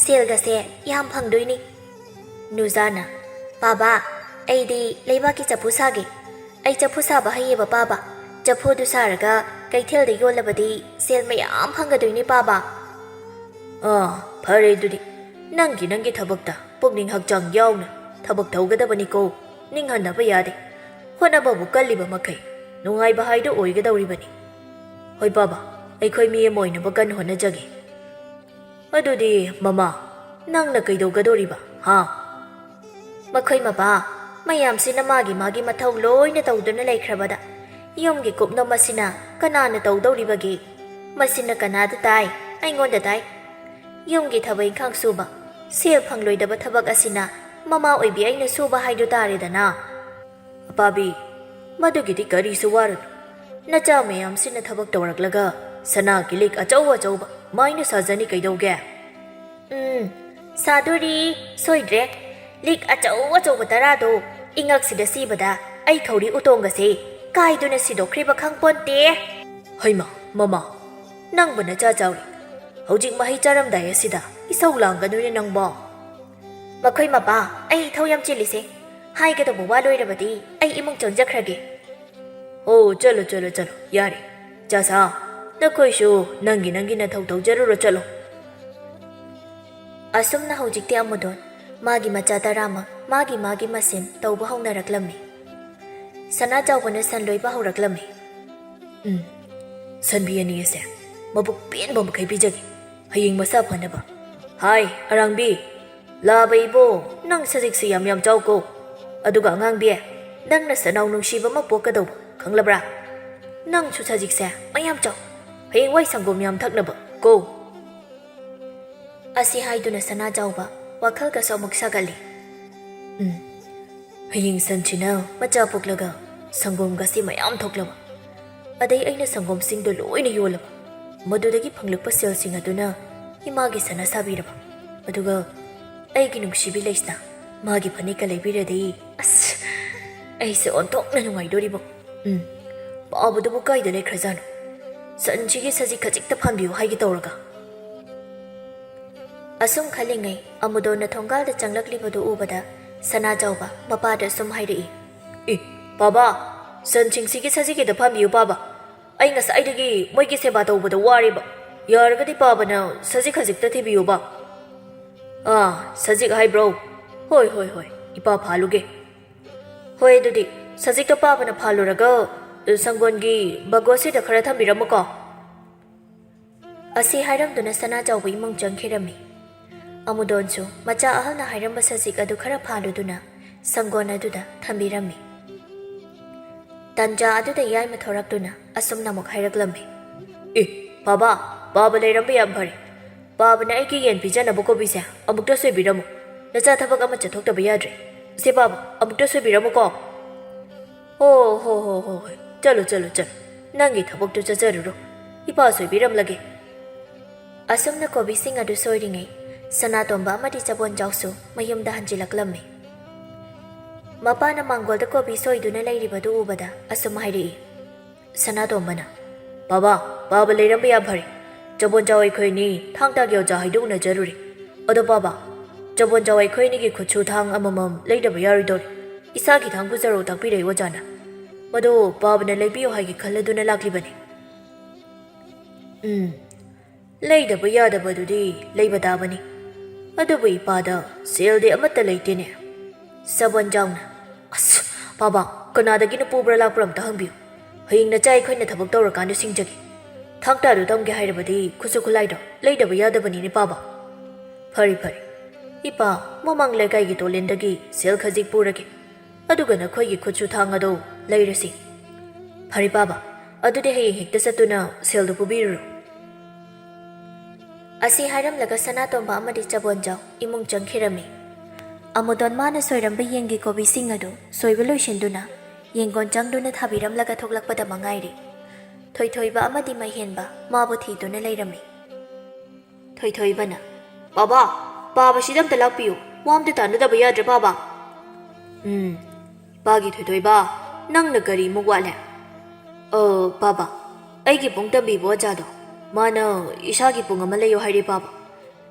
ꯁꯦꯜꯒꯁꯦ ꯌꯥꯝ ꯐꯪꯗꯣꯏꯅꯤ꯫" ꯅꯨꯖꯥꯅ, "ꯄꯥꯕ, ꯑꯩꯗꯤ ꯂꯩꯕꯥꯛꯀꯤ ꯆꯐꯨ ꯁꯥꯒꯦ꯫ ꯑꯩ ꯆꯐꯨ ꯁꯥꯕ ꯍꯩꯌꯦꯕ, ꯄꯥꯕ꯫ ꯆꯐꯨꯗꯨ ꯁꯥꯔꯒ ꯀꯩꯊꯦꯜꯗ ꯌꯣꯜꯂꯕꯗꯤ ꯁꯦꯜ ꯃꯌꯥꯝ ꯐꯪꯒꯗꯣꯏꯅꯤ, ꯄꯥꯕ꯫" "ꯑꯥ, ꯐꯔꯦ ꯑꯗꯨꯗꯤ꯫ ꯅꯪꯒꯤ, ꯅꯪꯒꯤ ꯊꯕꯛꯇ ꯄꯨꯛꯅꯤꯡ ꯍꯛꯆꯥꯡ ꯌꯥꯎꯅ ꯊꯕꯛ ꯇꯧꯒꯗꯕꯅꯤꯀꯣ꯫ ꯅꯤꯡꯍꯟꯅꯕ ꯌꯥꯗꯦ꯫ ꯍꯣꯠꯅꯕꯕꯨ ꯀꯜꯂꯤꯕ ꯃꯈꯩ ꯅꯨꯡꯉꯥꯏꯕ ꯍꯥꯏꯗꯣ ꯑꯣꯏꯒꯗꯧꯔꯤꯕꯅꯤ꯫ ꯍꯣꯏ ꯄꯥꯕ, ꯑꯩꯈꯣꯏ ꯃꯤ ꯑꯃ ꯑꯣꯏꯅꯕ ꯀꯟꯅ ꯍꯣꯠꯅꯖꯒꯦ꯫ ꯑꯗꯨꯗꯤ ꯃꯃꯥ, ꯅꯪꯅ ꯀꯩꯗꯧꯒꯗꯧꯔꯤꯕ, ꯍꯥ?" ꯃꯈꯣꯏ ꯃꯄꯥ ꯃꯌꯥꯝꯁꯤꯅ ꯃꯥꯒꯤ ꯃꯥꯒꯤ ꯃꯊꯧ ꯂꯣꯏꯅ ꯇꯧꯗꯨꯅ ꯂꯩꯈ꯭ꯔꯕꯗ, ꯌꯨꯝꯒꯤ ꯀꯨꯞꯅꯣꯝ ꯑꯁꯤꯅ ꯀꯅꯥꯅ ꯇꯧꯗꯧꯔꯤꯕꯒꯦ? ꯃꯁꯤꯅ ꯀꯅꯥꯗ ꯇꯥꯏ? ꯑꯩꯉꯣꯟꯗ ꯇꯥꯏ꯫ ꯌꯨꯝꯒꯤ ꯊꯕꯛ ꯏꯪꯈꯥꯡ ꯁꯨꯕ, ꯁꯦꯜ ꯐꯪꯂꯣꯏꯗꯕ ꯊꯕꯛ ꯑꯁꯤꯅ ꯃꯃꯥ ꯑꯣꯏꯕꯤ ꯑꯩꯅ ꯁꯨꯕ ꯍꯥꯏꯗꯨ ꯇꯥꯔꯦꯗꯅ꯫ ꯑꯄꯥꯕꯤ, ꯃꯗꯨꯒꯤꯗꯤ ꯀꯔꯤꯁꯨ ꯋꯥꯔꯨꯅꯨ꯫ ꯅꯆꯥ ꯃꯌꯥꯝꯁꯤꯅ ꯊꯕꯛ ꯇꯧꯔꯛꯂꯒ ꯁꯅꯥꯒꯤ ꯂꯤꯛ ꯑꯆꯧ ꯑꯆꯧꯕ ꯃꯥꯏꯅ ꯁꯥꯖꯅꯤ ꯀꯩꯗꯧꯒꯦ? ꯎꯝ, ꯁꯥꯗꯣꯔꯤ, ꯁꯣꯏꯗ꯭ꯔꯦ꯫ ꯂꯤꯛ ꯑꯆꯧ ꯑꯆꯧꯕ ꯇꯔꯥꯗꯣ ꯏꯉꯛꯁꯤꯗ ꯁꯤꯕꯗ ꯑꯩ ꯊꯧꯔꯤ ꯎꯇꯣꯡꯒꯁꯦ ꯀꯥꯏꯗꯨꯅ ꯁꯤꯗꯣꯛꯈ꯭ꯔꯤꯕ ꯈꯪꯄꯣꯟꯇꯦ꯫ ꯍꯩꯃꯥ, ꯃꯃꯥ, ꯅꯪꯕꯨ ꯅꯆꯥ ꯆꯥꯎꯔꯤ꯫ ꯍꯧꯖꯤꯛ ꯃꯍꯩ ꯆꯥꯔꯝꯗꯥꯏ ꯑꯁꯤꯗ ꯏꯁꯧ ꯂꯥꯡꯒꯅꯨꯅꯦ ꯅꯪꯕꯣ꯫ ꯃꯈꯣꯏ ꯃꯄꯥ, ꯑꯩ ꯏꯊꯧ ꯌꯥꯝ ꯆꯤꯜꯂꯤꯁꯦ꯫ ꯍꯥꯏꯒꯗꯧꯕ ꯋꯥ ꯂꯣꯏꯔꯕꯗꯤ ꯑꯩ ꯏꯃꯨꯡ ꯆꯪꯖꯈ꯭ꯔꯒꯦ꯫ ꯑꯣ, ꯆꯠꯂꯣ, ꯆꯠꯂꯣ, ꯆꯠꯂꯣ, ꯌꯥꯔꯦ꯫ ꯆꯥꯁꯥ, ꯅꯈꯣꯏꯁꯨ ꯅꯪꯒꯤ ꯅꯪꯒꯤ ꯅꯊꯧ ꯇꯧꯖꯔꯨꯔꯣ, ꯆꯠꯂꯣ꯫ ꯑꯁꯨꯝꯅ ꯍꯧꯖꯤꯛꯇꯤ ꯑꯃꯨꯗꯣꯟ ꯃꯥꯒꯤ ꯃꯆꯥ ꯇꯔꯥꯃꯛ ꯃꯥꯒꯤ ꯃꯥꯒꯤ ꯃꯁꯦꯟ ꯇꯧꯕ ꯍꯧꯅꯔꯛꯂꯝꯃꯤ꯫ ꯁꯅꯥ ꯆꯥꯎꯕꯅ ꯁꯟ ꯂꯣꯏꯕ ꯍꯧꯔꯛꯂꯝꯃꯤ꯫ ꯎꯝ, ꯁꯟꯕꯤ ꯑꯅꯤ ꯑꯁꯦ ꯃꯕꯨꯛ ꯄꯦꯟꯕ ꯃꯈꯩ ꯄꯤꯖꯒꯦ꯫ ꯍꯌꯦꯡ ꯃꯁꯥ ꯐꯅꯕ꯫ ꯍꯥꯏ, ꯑꯔꯥꯡꯕꯤ, "ꯂꯥꯕ ꯏꯕꯣ, ꯅꯪ ꯁꯖꯤꯛꯁꯦ ꯌꯥꯝ ꯌꯥꯝ ꯆꯥꯎꯀꯣ꯫ ꯑꯗꯨꯒ ꯑꯉꯥꯡꯕꯤ, ꯅꯪꯅ ꯁꯅꯥꯎ ꯅꯨꯡꯁꯤꯕ ꯑꯃ ꯄꯣꯛꯀꯗꯧꯕ, ꯈꯪꯂꯕ꯭ꯔꯥ? ꯅꯪꯁꯨ ꯁꯖꯤꯛꯁꯦ ꯃꯌꯥꯝ ꯆꯥꯎ꯫ ꯍꯌꯦꯡꯋꯥꯏ ꯁꯪꯒꯣꯝ ꯌꯥꯝ ꯊꯛꯅꯕ ꯀꯣ"꯫ ꯑꯁꯤ ꯍꯥꯏꯗꯨꯅ ꯁꯅꯥꯖꯥꯎꯕ ꯋꯥꯈꯜꯒꯁꯨ ꯑꯃꯨꯛ ꯁꯥꯒꯠꯂꯤ꯫ "ꯎꯝ, ꯍꯌꯦꯡ ꯁꯟꯁꯤꯅ ꯃꯆꯥ ꯄꯣꯛꯂꯒ ꯁꯪꯒꯣꯝꯒꯁꯤ ꯃꯌꯥꯝ ꯊꯣꯛꯂꯕ, ꯑꯗꯩ ꯑꯩꯅ ꯁꯪꯒꯣꯝꯁꯤꯡꯗꯣ ꯂꯣꯏꯅ ꯌꯣꯜꯂꯕ, ꯃꯗꯨꯗꯒꯤ ꯐꯪꯂꯛꯄ ꯁꯦꯜꯁꯤꯡ ꯑꯗꯨꯅ ꯏꯃꯥꯒꯤ ꯁꯅꯥ ꯁꯥꯕꯤꯔꯕ, ꯑꯗꯨꯒ ꯑꯩꯒꯤ ꯅꯨꯡꯁꯤꯕꯤ ꯂꯩꯁꯅꯥ ꯃꯥꯒꯤ ꯐꯅꯦꯛꯀ ꯂꯩꯕꯤꯔꯗꯤ, ꯑꯁ, ꯑꯩꯁꯦ ꯑꯣꯟꯊꯣꯛꯅ ꯅꯨꯡꯉꯥꯏꯗꯣꯔꯤꯕꯣ꯫ ꯎꯝ, ꯄꯥꯕꯗꯨꯕꯨ ꯀꯥꯏꯗ ꯂꯩꯈ꯭ꯔꯖꯥꯠꯅꯣ? ꯁꯟꯁꯤꯒꯤ ꯁꯖꯤꯛ ꯈꯖꯤꯛꯇ ꯐꯥꯟꯕꯤꯌꯨ ꯍꯥꯏꯒꯦ ꯇꯧꯔꯒ"꯫ ꯑꯁꯨꯝ ꯈꯜꯂꯤꯉꯩ ꯑꯃꯨꯗꯣꯟꯅ ꯊꯣꯡꯒꯥꯜꯗ ꯆꯪꯂꯛꯂꯤꯕꯗꯨ ꯎꯕꯗ ꯁꯅꯥꯖꯥꯎꯕ ꯃꯄꯥꯗ ꯑꯁꯨꯝ ꯍꯥꯏꯔꯛꯏ꯫ "ꯑꯦ, ꯄꯥꯕ, ꯁꯟꯁꯤꯡꯁꯤꯒꯤ ꯁꯖꯤꯛ ꯈꯤꯇ ꯐꯥꯟꯕꯤꯌꯨ ꯄꯥꯕ꯫ ꯑꯩ ꯉꯁꯥꯏꯗꯒꯤ ꯃꯣꯏꯒꯤ ꯁꯦꯕꯥ ꯇꯧꯕꯗ ꯋꯥꯔꯦꯕ꯫ ꯌꯥꯔꯒꯗꯤ ꯄꯥꯕꯅ ꯁꯖꯤꯛ ꯈꯖꯤꯛꯇ ꯊꯤꯕꯤꯌꯨꯕ"꯫ "ꯑꯥ, ꯁꯖꯤꯛ ꯍꯥꯏꯕ꯭ꯔꯣ? ꯍꯣꯏ, ꯍꯣꯏ, ꯍꯣꯏ, ꯏꯄꯥ ꯐꯥꯜꯂꯨꯒꯦ꯫ ꯍꯣꯏ, ꯑꯗꯨꯗꯤ ꯁꯖꯤꯛꯇꯣ ꯄꯥꯕꯅ ꯐꯥꯜꯂꯨꯔꯒ, ꯁꯪꯒꯣꯟꯒꯤ ꯕꯒꯣꯁꯤꯗ ꯈꯔ ꯊꯝꯕꯤꯔꯝꯃꯨꯀꯣ"꯫ ꯑꯁꯤ ꯍꯥꯏꯔꯝꯗꯨꯅ ꯁꯅꯥꯖꯥꯎꯕ ꯏꯃꯨꯡ ꯆꯪꯈꯤꯔꯝꯃꯤ꯫ ꯑꯃꯨꯗꯣꯟꯁꯨ ꯃꯆꯥ ꯑꯍꯜꯅ ꯍꯥꯏꯔꯝꯕ ꯁꯖꯤꯛ ꯑꯗꯨ ꯈꯔ ꯐꯥꯜꯂꯨꯗꯨꯅ ꯁꯪꯒꯣꯟ ꯑꯗꯨꯗ ꯊꯝꯕꯤꯔꯝꯃꯤ꯫ ꯇꯟꯖꯥ ꯑꯗꯨꯗ ꯌꯥꯏꯃ ꯊꯣꯔꯛꯇꯨꯅ ꯑꯁꯨꯝꯅ ꯑꯃꯨꯛ ꯍꯥꯏꯔꯛꯂꯝꯃꯤ꯫ "ꯑꯦ, ꯄꯥꯕ, ꯄꯥꯕ ꯂꯩꯔꯝꯕ ꯌꯥꯝ ꯐꯔꯦ꯫ ꯄꯥꯕꯅ ꯑꯩꯒꯤ ꯌꯦꯟ ꯄꯤꯖꯅꯕ ꯀꯣꯕꯤꯁꯦ ꯑꯃꯨꯛꯇ ꯁꯣꯏꯕꯤꯔꯝꯃꯨ꯫ ꯅꯆꯥ ꯊꯕꯛ ꯑꯃ ꯆꯠꯊꯣꯛꯇꯕ ꯌꯥꯗ꯭ꯔꯦ꯫ ꯁꯦ ꯄꯥꯕ, ꯑꯃꯨꯛꯇ ꯁꯣꯏꯕꯤꯔꯝꯃꯨꯀꯣ"꯫ "ꯑꯣ, ꯍꯣ, ꯍꯣ, ꯍꯣ, ꯍꯣꯏ꯫ ꯆꯠꯂꯨ, ꯆꯠꯂꯨ, ꯆꯠꯂꯨ꯫ ꯅꯪꯒꯤ ꯊꯕꯛꯇꯨ ꯆꯠꯆꯔꯨꯔꯣ꯫ ꯏꯄꯥ ꯁꯣꯏꯕꯤꯔꯝꯂꯒꯦ"꯫ ꯑꯁꯨꯝꯅ ꯀꯣꯕꯤꯁꯤꯡ ꯑꯗꯨ ꯁꯣꯏꯔꯤꯉꯩ, ꯁꯅꯥꯇꯣꯝꯕ ꯑꯃꯗꯤ ꯆꯕꯣꯟꯖꯥꯎꯁꯨ ꯃꯌꯨꯝꯗ ꯍꯟꯖꯤꯜꯂꯛꯂꯝꯃꯤ꯫ ꯃꯄꯥꯅ ꯃꯥꯡꯒꯣꯜꯗ ꯀꯣꯕꯤ ꯁꯣꯏꯗꯨꯅ ꯂꯩꯔꯤꯕꯗꯨ ꯎꯕꯗ ꯑꯁꯨꯝ ꯍꯥꯏꯔꯛꯏ꯫ ꯁꯅꯥꯇꯣꯝꯕꯅ, "ꯄꯥꯕ, ꯄꯥꯕ ꯂꯩꯔꯝꯕ ꯌꯥꯝ ꯐꯔꯦ꯫ ꯆꯕꯣꯟꯖꯥꯎ ꯑꯩꯈꯣꯏ ꯑꯅꯤ ꯊꯥꯡ ꯇꯥꯒꯤ ꯑꯣꯖꯥ ꯍꯥꯏꯗꯨ ꯎꯅꯖꯔꯨꯔꯦ꯫ ꯑꯗꯣ ꯄꯥꯕ, ꯆꯕꯣꯟꯖꯥꯎ ꯑꯩꯈꯣꯏ ꯑꯅꯤꯒꯤ ꯈꯨꯠꯁꯨ ꯊꯥꯡ ꯑꯃꯃꯝ ꯂꯩꯗꯕ ꯌꯥꯔꯣꯏꯗꯧꯔꯤ꯫ ꯏꯁꯥꯒꯤ ꯊꯥꯡ ꯄꯨꯖꯔꯛꯎ ꯇꯥꯛꯄꯤꯔꯛꯏ ꯑꯣꯖꯥꯅ꯫ ꯃꯗꯨ ꯄꯥꯕꯅ ꯂꯩꯕꯤꯌꯨ ꯍꯥꯏꯒꯦ ꯈꯜꯂꯗꯨꯅ ꯂꯥꯛꯂꯤꯕꯅꯤ"꯫ "ꯎꯝ, ꯂꯩꯗꯕ ꯌꯥꯗꯕꯗꯨꯗꯤ ꯂꯩꯕ ꯇꯥꯕꯅꯤ꯫ ꯑꯗꯨꯕꯨ ꯏꯄꯥꯗ ꯁꯦꯜꯗꯤ ꯑꯃꯠꯇ ꯂꯩꯇꯦꯅꯦ"꯫ ꯆꯕꯣꯟꯖꯥꯎꯅ, "ꯑꯁ, ꯄꯥꯕ, ꯀꯅꯥꯗꯒꯤꯅ ꯄꯨꯕ꯭ꯔꯥ ꯂꯥꯛꯄ꯭ꯔꯥ ꯑꯝꯇ ꯍꯪꯕꯤꯌꯨ꯫ ꯍꯌꯦꯡ ꯅꯆꯥ ꯑꯩꯈꯣꯏꯅ ꯊꯕꯛ ꯇꯧꯔꯀꯥꯟꯗ ꯁꯤꯡꯖꯒꯦ꯫ ꯊꯥꯡ ꯇꯥꯗꯨ ꯇꯝꯒꯦ ꯍꯥꯏꯔꯕꯗꯤ ꯈꯨꯠꯁꯨ ꯈꯨꯠꯂꯥꯏꯗꯣ ꯂꯩꯗꯕ ꯌꯥꯗꯕꯅꯤꯅꯦ ꯄꯥꯕ"꯫ "ꯐꯔꯦ, ꯐꯔꯦ꯫ "ꯏꯄꯥ, ꯃꯃꯥꯡ ꯂꯩꯀꯥꯏꯒꯤ ꯇꯣꯂꯦꯟꯗꯒꯤ ꯁꯦꯜ ꯈꯖꯤꯛ ꯄꯨꯔꯒꯦ, ꯑꯗꯨꯒ ꯅꯈꯣꯏꯒꯤ ꯈꯨꯠꯁꯨ ꯊꯥꯡ ꯑꯗꯨ ꯂꯩꯔꯁꯤ꯫ ꯐꯔꯦ ꯄꯥꯕ, ꯑꯗꯨꯗꯤ ꯍꯌꯦꯡ ꯍꯦꯛꯇ ꯆꯠꯇꯨꯅ ꯁꯦꯜꯗꯨ ꯄꯨꯕꯤꯔꯨꯔꯣ꯫" ꯑꯁꯤ ꯍꯥꯏꯔꯝꯂꯒ ꯁꯅꯥꯇꯣꯝꯕ ꯑꯃꯗꯤ ꯆꯕꯣꯟꯖꯥꯎ ꯏꯃꯨꯡ ꯆꯪꯈꯤꯔꯝꯃꯤ꯫ ꯑꯃꯨꯗꯣꯟ ꯃꯥꯅ ꯁꯣꯏꯔꯝꯕ ꯌꯦꯟꯒꯤ ꯀꯣꯕꯤꯁꯤꯡ ꯑꯗꯨ ꯁꯣꯏꯕ ꯂꯣꯏꯁꯤꯟꯗꯨꯅ ꯌꯦꯡꯒꯣꯟ ꯆꯪꯗꯨꯅ ꯊꯥꯕꯤꯔꯝꯂꯒ ꯊꯣꯛꯂꯛꯄꯗ ꯃꯉꯥꯏꯔꯦ꯫ ꯊꯣꯏꯊꯣꯏꯕ ꯑꯃꯗꯤ ꯃꯍꯦꯟꯕ ꯃꯥꯕꯨ ꯊꯤꯗꯨꯅ ꯂꯩꯔꯝꯃꯤ꯫ ꯊꯣꯏꯊꯣꯏꯕꯅ, "ꯕꯥꯕꯥ, ꯄꯥꯕꯁꯤꯗ ꯑꯝꯇ ꯂꯥꯛꯄꯤꯌꯨ, ꯋꯥ ꯑꯝꯇ ꯇꯥꯟꯅꯗꯕ ꯌꯥꯗ꯭ꯔꯦ ꯄꯥꯕ꯫" "ꯎꯝ, ꯏꯄꯥꯒꯤ ꯊꯣꯏꯊꯣꯏꯕ, ꯅꯪꯅ ꯀꯔꯤꯃꯨꯛ ꯋꯥꯠꯂꯦ?" "ꯑ, ꯄꯥꯕ, ꯑꯩꯒꯤ ꯄꯨꯡ ꯇꯝꯕꯤꯕ ꯑꯣꯖꯥꯗꯣ, ꯃꯥꯅ ꯏꯁꯥꯒꯤ ꯄꯨꯡ ꯑꯃ ꯂꯩꯌꯣ ꯍꯥꯏꯔꯦ ꯄꯥꯕ꯫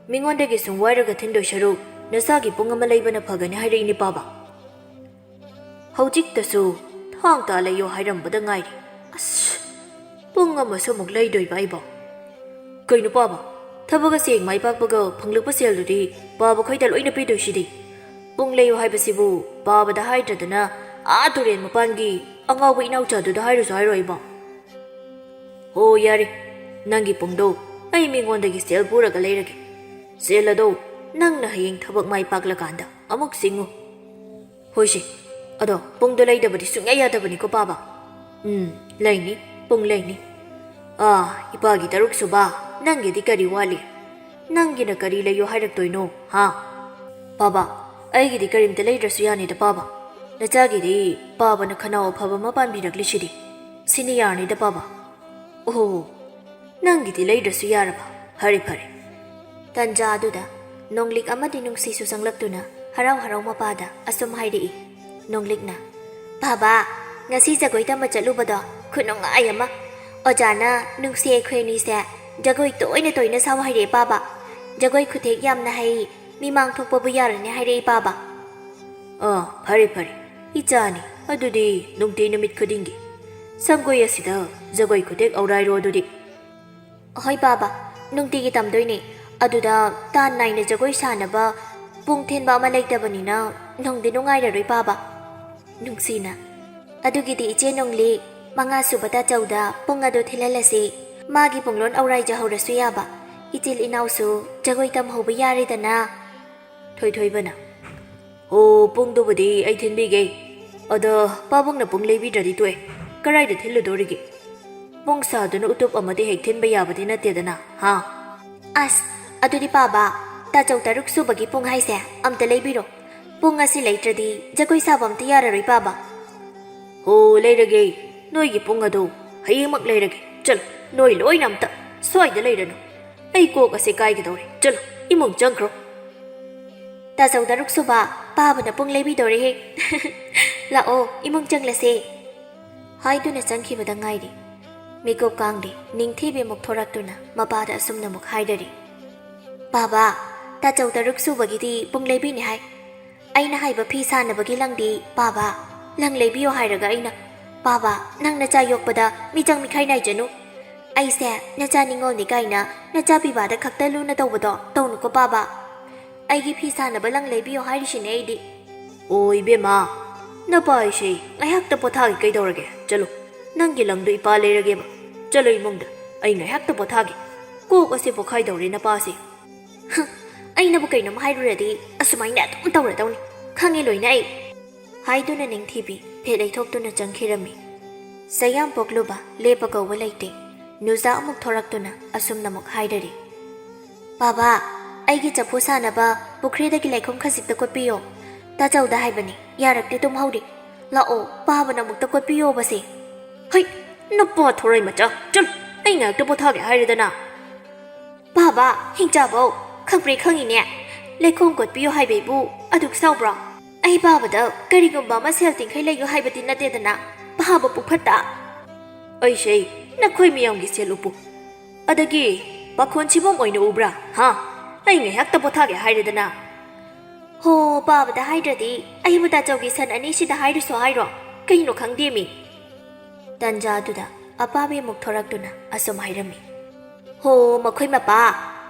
ꯃꯤꯉꯣꯟꯗꯒꯤ ꯁꯨꯝ ꯋꯥꯏꯔꯒ ꯊꯤꯟꯗꯣꯏ ꯁꯔꯨꯛ ꯅꯁꯥꯒꯤ ꯄꯨꯡ ꯑꯃ ꯂꯩꯕꯅ ꯐꯒꯅꯤ ꯍꯥꯏꯔꯛꯏꯅꯦ ꯄꯥꯕ꯫ ꯍꯧꯖꯤꯛꯇꯁꯨ ꯊꯥꯡ ꯇꯥ ꯂꯩꯌꯣ ꯍꯥꯏꯔꯝꯕꯗ ꯉꯥꯏꯔꯤ꯫ ꯑꯁ, ꯄꯨꯡ ꯑꯃꯁꯨ ꯑꯃꯨꯛ ꯂꯩꯗꯣꯏꯕ ꯑꯩꯕꯣ?" "ꯀꯩꯅꯣ ꯄꯥꯕ, ꯊꯕꯛ ꯑꯁꯤ ꯍꯦꯛ ꯃꯥꯏ ꯄꯥꯛꯄꯒ ꯐꯪꯂꯛꯄ ꯁꯦꯜꯗꯨꯗꯤ ꯄꯥꯕ ꯈꯣꯏꯗ ꯂꯣꯏꯅ ꯄꯤꯗꯣꯏꯁꯤꯗꯤ꯫ ꯄꯨꯡ ꯂꯩꯌꯨ ꯍꯥꯏꯕꯁꯤꯕꯨ ꯄꯥꯕꯗ ꯍꯥꯏꯗ꯭ꯔꯗꯅ ꯑꯥ ꯇꯨꯔꯦꯟ ꯃꯄꯥꯟꯒꯤ ꯑꯉꯥꯎꯕ ꯏꯅꯥꯎꯆꯥꯗꯨꯗ ꯍꯥꯏꯔꯨꯁꯨ ꯍꯥꯏꯔꯣꯏꯕ?" "ꯍꯣ ꯌꯥꯔꯦ, ꯅꯪꯒꯤ ꯄꯨꯡꯗꯣ ꯑꯩ ꯃꯤꯉꯣꯟꯗꯒꯤ ꯁꯦꯜ ꯄꯨꯔꯒ ꯂꯩꯔꯒꯦ꯫ ꯁꯦꯜ ꯑꯗꯣ ꯅꯪꯅ ꯍꯌꯦꯡ ꯊꯕꯛ ꯃꯥꯏ ꯄꯥꯛꯂꯀꯥꯟꯗ ꯑꯃꯨꯛ ꯁꯤꯡꯉꯨ꯫ ꯍꯣꯏꯁꯦ, ꯑꯗꯣ ꯄꯨꯡꯗꯣ ꯂꯩꯗꯕꯗꯤ ꯁꯨꯡꯌꯥ ꯌꯥꯗꯕꯅꯤꯀꯣ ꯄꯥꯕ꯫" "ꯎꯝ, ꯂꯩꯅꯤ, ꯄꯨꯡ ꯂꯩꯅꯤ꯫ ꯑꯥ, ꯏꯄꯥꯒꯤ ꯇꯔꯨꯛ ꯁꯨꯕ, ꯅꯪꯒꯤꯗꯤ ꯀꯔꯤ ꯋꯥꯠꯂꯤ? ꯅꯪꯒꯤꯅ ꯀꯔꯤ ꯂꯩꯌꯣ ꯍꯥꯏꯔꯛꯇꯣꯏꯅꯣ, ꯍꯥ?" "ꯄꯥꯕ, ꯑꯩꯒꯤꯗꯤ ꯀꯔꯤꯝꯇ ꯂꯩꯗ꯭ꯔꯁꯨ ꯌꯥꯅꯤꯗ ꯄꯥꯕ꯫ ꯅꯆꯥꯒꯤꯗꯤ ꯄꯥꯕꯅ ꯈꯅꯥꯎ ꯑꯐꯕ ꯑꯃ ꯄꯥꯟꯕꯤꯔꯛꯂꯤꯁꯤꯗꯤ꯫ ꯁꯤꯅ ꯌꯥꯔꯅꯤꯗ ꯄꯥꯕ꯫" "ꯑꯣꯍꯣ, ꯅꯪꯒꯤꯗꯤ ꯂꯩꯗ꯭ꯔꯁꯨ ꯌꯥꯔꯕ? ꯐꯔꯦ, ꯐꯔꯦ꯫" ꯇꯟꯖꯥ ꯑꯗꯨꯗ ꯅꯣꯡꯂꯤꯛ ꯑꯃꯗꯤ ꯅꯨꯡꯁꯤꯁꯨ ꯆꯪꯂꯛꯇꯨꯅ ꯍꯔꯥꯎ ꯍꯔꯥꯎ ꯃꯄꯥꯗ ꯑꯁꯨꯝ ꯍꯥꯏꯔꯛꯏ꯫ ꯅꯣꯡꯂꯤꯛꯅ, "ꯄꯥꯕ, ꯉꯁꯤ ꯖꯒꯣꯏ ꯇꯝꯕ ꯆꯠꯂꯨꯕꯗꯣ ꯈꯨꯅꯨꯡꯉꯥꯏ ꯑꯃ꯫ ꯑꯣꯖꯥꯅ ꯅꯨꯡꯁꯤ ꯑꯩꯈꯣꯏ ꯑꯅꯤꯁꯦ ꯖꯒꯣꯏ ꯇꯣꯏꯅ ꯇꯣꯏꯅ ꯁꯥꯎ ꯍꯥꯏꯔꯛꯑꯦ ꯄꯥꯕ꯫ ꯖꯒꯣꯏ ꯈꯨꯊꯦꯛ ꯌꯥꯝꯅ ꯍꯩ, ꯃꯤꯃꯥꯡ ꯊꯣꯛꯄꯕꯨ ꯌꯥꯔꯅꯤ ꯍꯥꯏꯔꯛꯏ ꯄꯥꯕ꯫" "ꯑꯥ, ꯐꯔꯦ, ꯐꯔꯦ꯫ ꯏꯆꯥꯅꯤ, ꯑꯗꯨꯗꯤ ꯅꯨꯡꯇꯤ ꯅꯨꯃꯤꯠ ꯈꯨꯗꯤꯡꯒꯤ ꯁꯪꯒꯣꯏ ꯑꯁꯤꯗ ꯖꯒꯣꯏ ꯈꯨꯊꯦꯛ ꯑꯧꯔꯥꯏꯔꯣ ꯑꯗꯨꯗꯤ꯫" "ꯍꯣꯏ ꯄꯥꯕ, ꯅꯨꯡꯇꯤꯒꯤ ꯇꯝꯗꯣꯏꯅꯦ꯫ ꯑꯗꯨꯗ ꯇꯥꯟ ꯅꯥꯏꯅ ꯖꯒꯣꯏ ꯁꯥꯅꯕ ꯄꯨꯡ ꯊꯤꯟꯕ ꯑꯃ ꯂꯩꯇꯕꯅꯤꯅ ꯅꯨꯡꯗꯤ ꯅꯨꯡꯉꯥꯏꯔꯔꯣꯏ ꯄꯥꯕ꯫" ꯅꯨꯡꯁꯤꯅ, "ꯑꯗꯨꯒꯤꯗꯤ ꯏꯆꯦ ꯅꯣꯡꯂꯤꯛ, ꯃꯉꯥ ꯁꯨꯕ ꯇꯥꯆꯧꯗ ꯄꯨꯡ ꯑꯗꯨ ꯊꯤꯜꯍꯜꯂꯁꯤ꯫ ꯃꯥꯒꯤ ꯄꯨꯡꯂꯣꯟ ꯑꯧꯔꯥꯏꯖꯍꯧꯔꯁꯨ ꯌꯥꯕ꯫ ꯏꯆꯤꯜ ꯏꯅꯥꯎꯁꯨ ꯖꯒꯣꯏ ꯇꯝꯍꯧꯕ ꯌꯥꯔꯦꯗꯅ꯫" ꯊꯣꯏꯊꯣꯏꯕꯅ, "ꯑꯣ, ꯄꯨꯡꯗꯨꯕꯨꯗꯤ ꯑꯩ ꯊꯤꯟꯕꯤꯒꯦ꯫ ꯑꯗꯣ ꯄꯥꯕꯨꯡꯅ ꯄꯨꯡ ꯂꯩꯕꯤꯗ꯭ꯔꯗꯤ ꯇꯣꯛꯑꯦ꯫ ꯀꯔꯥꯏꯗ ꯊꯤꯜꯂꯨꯗꯣꯔꯤꯒꯦ? ꯄꯨꯡ ꯁꯥꯗꯨꯅ ꯎꯇꯨꯞ ꯑꯃꯗꯤ ꯍꯦꯛ ꯊꯤꯟꯕ ꯌꯥꯕꯗꯤ ꯅꯠꯇꯦꯗꯅ, ꯍꯥ?" "ꯑꯁ, ꯑꯗꯨꯗꯤ ꯄꯥꯕ, ꯇꯥꯆꯧ ꯇꯔꯨꯛ ꯁꯨꯕꯒꯤ ꯄꯨꯡ ꯍꯥꯏꯁꯦ ꯑꯝꯇ ꯂꯩꯕꯤꯔꯣ꯫ ꯄꯨꯡ ꯑꯁꯤ ꯂꯩꯇ꯭ꯔꯗꯤ ꯖꯒꯣꯏ ꯁꯥꯕ ꯑꯝꯇ ꯌꯥꯔꯔꯣꯏ ꯄꯥꯕ꯫" "ꯍꯣ, ꯂꯩꯔꯒꯦ꯫ ꯅꯣꯏꯒꯤ ꯄꯨꯡ ꯑꯗꯣ ꯍꯌꯦꯡꯃꯛ ꯂꯩꯔꯒꯦ꯫ ꯆꯠꯂꯣ, ꯅꯣꯏ ꯂꯣꯏꯅ ꯑꯝꯇ ꯁ꯭ꯋꯥꯏꯗ ꯂꯩꯔꯅꯨ꯫ ꯑꯩ ꯀꯣꯛ ꯑꯁꯦ ꯀꯥꯏꯒꯗꯧꯔꯦ꯫ ꯆꯠꯂꯣ, ꯏꯃꯨꯡ ꯆꯪꯈ꯭ꯔꯣ꯫" "ꯇꯥꯆꯧ ꯇꯔꯨꯛ ꯁꯨꯕ, ꯄꯥꯕꯅ ꯄꯨꯡ ꯂꯩꯕꯤꯗꯧꯔꯦꯍꯦ꯫ ꯂꯥꯛꯑꯣ, ꯏꯃꯨꯡ ꯆꯪꯂꯁꯦ꯫" ꯍꯥꯏꯗꯨꯅ ꯆꯪꯈꯤꯕꯗ ꯉꯥꯏꯔꯤ꯫ ꯃꯤꯀꯨꯞ ꯀꯥꯡꯗꯦ ꯅꯤꯡꯊꯤꯕꯤ ꯑꯃꯨꯛ ꯊꯣꯔꯛꯇꯨꯅ ꯃꯄꯥꯗ ꯑꯁꯨꯝꯅ ꯑꯃꯨꯛ ꯍꯥꯏꯔꯔꯤ, "ꯄꯥꯕ, ꯇꯥꯆꯧ ꯇꯔꯨꯛ ꯁꯨꯕꯒꯤꯗꯤ ꯄꯨꯡ ꯂꯩꯕꯤꯅꯤ ꯍꯥꯏ꯫ ꯑꯩꯅ ꯍꯥꯏꯕ ꯐꯤ ꯁꯥꯅꯕꯒꯤ ꯂꯪꯗꯤ, ꯄꯥꯕ, ꯂꯪ ꯂꯩꯕꯤꯌꯣ ꯍꯥꯏꯔꯒ ꯑꯩꯅ꯫ ꯄꯥꯕ, ꯅꯪ ꯅꯆꯥ ꯌꯣꯛꯄꯗ ꯃꯤꯆꯪ ꯃꯤꯈꯥꯏ ꯅꯥꯏꯖꯅꯨ꯫ ꯑꯩꯁꯦ ꯅꯆꯥ ꯅꯤꯉꯣꯜꯅꯤ ꯀꯥꯏꯅ ꯅꯆꯥ ꯄꯤꯕꯥꯗ ꯈꯛꯇ ꯂꯨꯅ ꯇꯧꯕꯗꯣ ꯇꯧꯅꯨꯀꯣ ꯄꯥꯕ꯫ ꯑꯩꯒꯤ ꯐꯤ ꯁꯥꯅꯕ ꯂꯪ ꯂꯩꯕꯤꯌꯣ ꯍꯥꯏꯔꯤꯁꯤꯅꯦ ꯑꯩꯗꯤ꯫" "ꯑꯣ ꯏꯕꯦꯝꯃ, ꯅꯄꯥ ꯑꯩꯁꯦ ꯉꯥꯏꯍꯥꯛꯇ ꯄꯣꯊꯥꯒꯦ ꯀꯩꯗꯧꯔꯒꯦ? ꯆꯠꯂꯣ, ꯅꯪꯒꯤ ꯂꯪꯗꯣ ꯏꯄꯥ ꯂꯩꯔꯒꯦꯕ꯫ ꯆꯠꯂꯣ ꯏꯃꯨꯡꯗ, ꯑꯩ ꯉꯥꯏꯍꯥꯛꯇ ꯄꯣꯊꯥꯒꯦ꯫ ꯀꯣꯛ ꯑꯁꯦ ꯄꯣꯛꯈꯥꯏꯗꯧꯔꯦ ꯅꯄꯥꯁꯦ꯫" "ꯍꯨꯝ, ꯑꯩꯅꯕꯨ ꯀꯩꯅꯣꯝ ꯍꯥꯏꯔꯨꯔꯗꯤ ꯑꯁꯨꯃꯥꯏꯅ ꯑꯗꯨꯝ ꯇꯧꯔꯗꯧꯅꯤ꯫ ꯈꯪꯉꯦ ꯂꯣꯏꯅ ꯑꯩ꯫" ꯍꯥꯏꯗꯨꯅ ꯅꯤꯡꯊꯤꯕꯤ ꯐꯦꯠ ꯂꯩꯊꯣꯛꯇꯨꯅ ꯆꯪꯈꯤꯔꯝꯃꯤ꯫ ꯁꯌꯥꯝ ꯄꯣꯛꯂꯨꯕ ꯂꯦꯞꯄ ꯀꯧꯕ ꯂꯩꯇꯦ꯫ ꯅꯨꯖꯥ ꯑꯃꯨꯛ ꯊꯣꯔꯛꯇꯨꯅ ꯑꯁꯨꯝꯅ ꯑꯃꯨꯛ ꯍꯥꯏꯔꯔꯤ, "ꯄꯥꯕ, ꯑꯩꯒꯤ ꯆꯐꯨ ꯁꯥꯅꯕ ꯄꯨꯈ꯭ꯔꯤꯗꯒꯤ ꯂꯩꯈꯣꯝ ꯈꯖꯤꯛꯇ ꯀꯣꯠꯄꯤꯌꯣ꯫ ꯇꯥꯆꯧꯗ ꯍꯥꯏꯕꯅꯤ, ꯌꯥꯔꯛꯇꯦ ꯇꯨꯝꯍꯧꯔꯤ꯫ ꯂꯥꯛꯑꯣ, ꯄꯥꯕꯅ ꯑꯃꯨꯛꯇ ꯀꯣꯠꯄꯤꯌꯣꯕꯁꯦ꯫" "ꯍꯩ, ꯅꯄꯥ ꯊꯣꯔꯩ ꯃꯆꯥ, ꯆꯠꯂꯨ, ꯑꯩ ꯉꯥꯏꯍꯥꯛꯇ ꯄꯣꯊꯥꯒꯦ ꯍꯥꯏꯔꯦꯗꯅ꯫" "ꯄꯥꯕ, ꯍꯤꯡꯆꯥꯕꯧ, ꯈꯪꯄ꯭ꯔꯦ ꯈꯪꯉꯤꯅꯦ꯫ ꯂꯩꯈꯣꯝ ꯀꯣꯠꯄꯤꯌꯨ ꯍꯥꯏꯕꯩꯕꯨ ꯑꯗꯨꯛ ꯁꯥꯎꯕ꯭ꯔꯣ? ꯑꯩ ꯄꯥꯕꯗ ꯀꯔꯤꯒꯨꯝꯕ ꯑꯃ ꯁꯦꯜ ꯇꯤꯡꯈꯩ ꯂꯩꯌꯨ ꯍꯥꯏꯕꯗꯤ ꯅꯠꯇꯦꯗꯅ, ꯄꯥꯕ ꯄꯨꯛꯐꯠꯇ꯫" "ꯑꯩꯁꯦ ꯅꯈꯣꯏ ꯃꯤꯌꯥꯝꯒꯤ ꯁꯦꯜ ꯎꯄꯨ, ꯑꯗꯒꯤ ꯄꯥꯈꯣꯟ ꯁꯤꯕꯝ ꯑꯣꯏꯅ ꯎꯕ꯭ꯔꯥ, ꯍꯥ? ꯑꯩ ꯉꯥꯏꯍꯥꯛꯇ ꯄꯣꯊꯥꯒꯦ ꯍꯥꯏꯔꯦꯗꯅ꯫" "ꯍꯣ, ꯄꯥꯕꯗ ꯍꯥꯏꯗ꯭ꯔꯗꯤ ꯑꯩꯕꯨ ꯇꯥꯆꯧꯒꯤ ꯁꯟ ꯑꯅꯤꯁꯤꯗ ꯍꯥꯏꯔꯨꯁꯣ ꯍꯥꯏꯔꯣ? ꯀꯩꯅꯣ ꯈꯪꯗꯦꯃꯤ꯫" ꯇꯟꯖꯥꯗꯨꯗ ꯑꯄꯥꯕꯤ ꯑꯃꯨꯛ ꯊꯣꯔꯛꯇꯨꯅ ꯑꯁꯨꯝ ꯍꯥꯏꯔꯝꯃꯤ, "ꯍꯣ, ꯃꯈꯣꯏ ꯃꯄꯥ,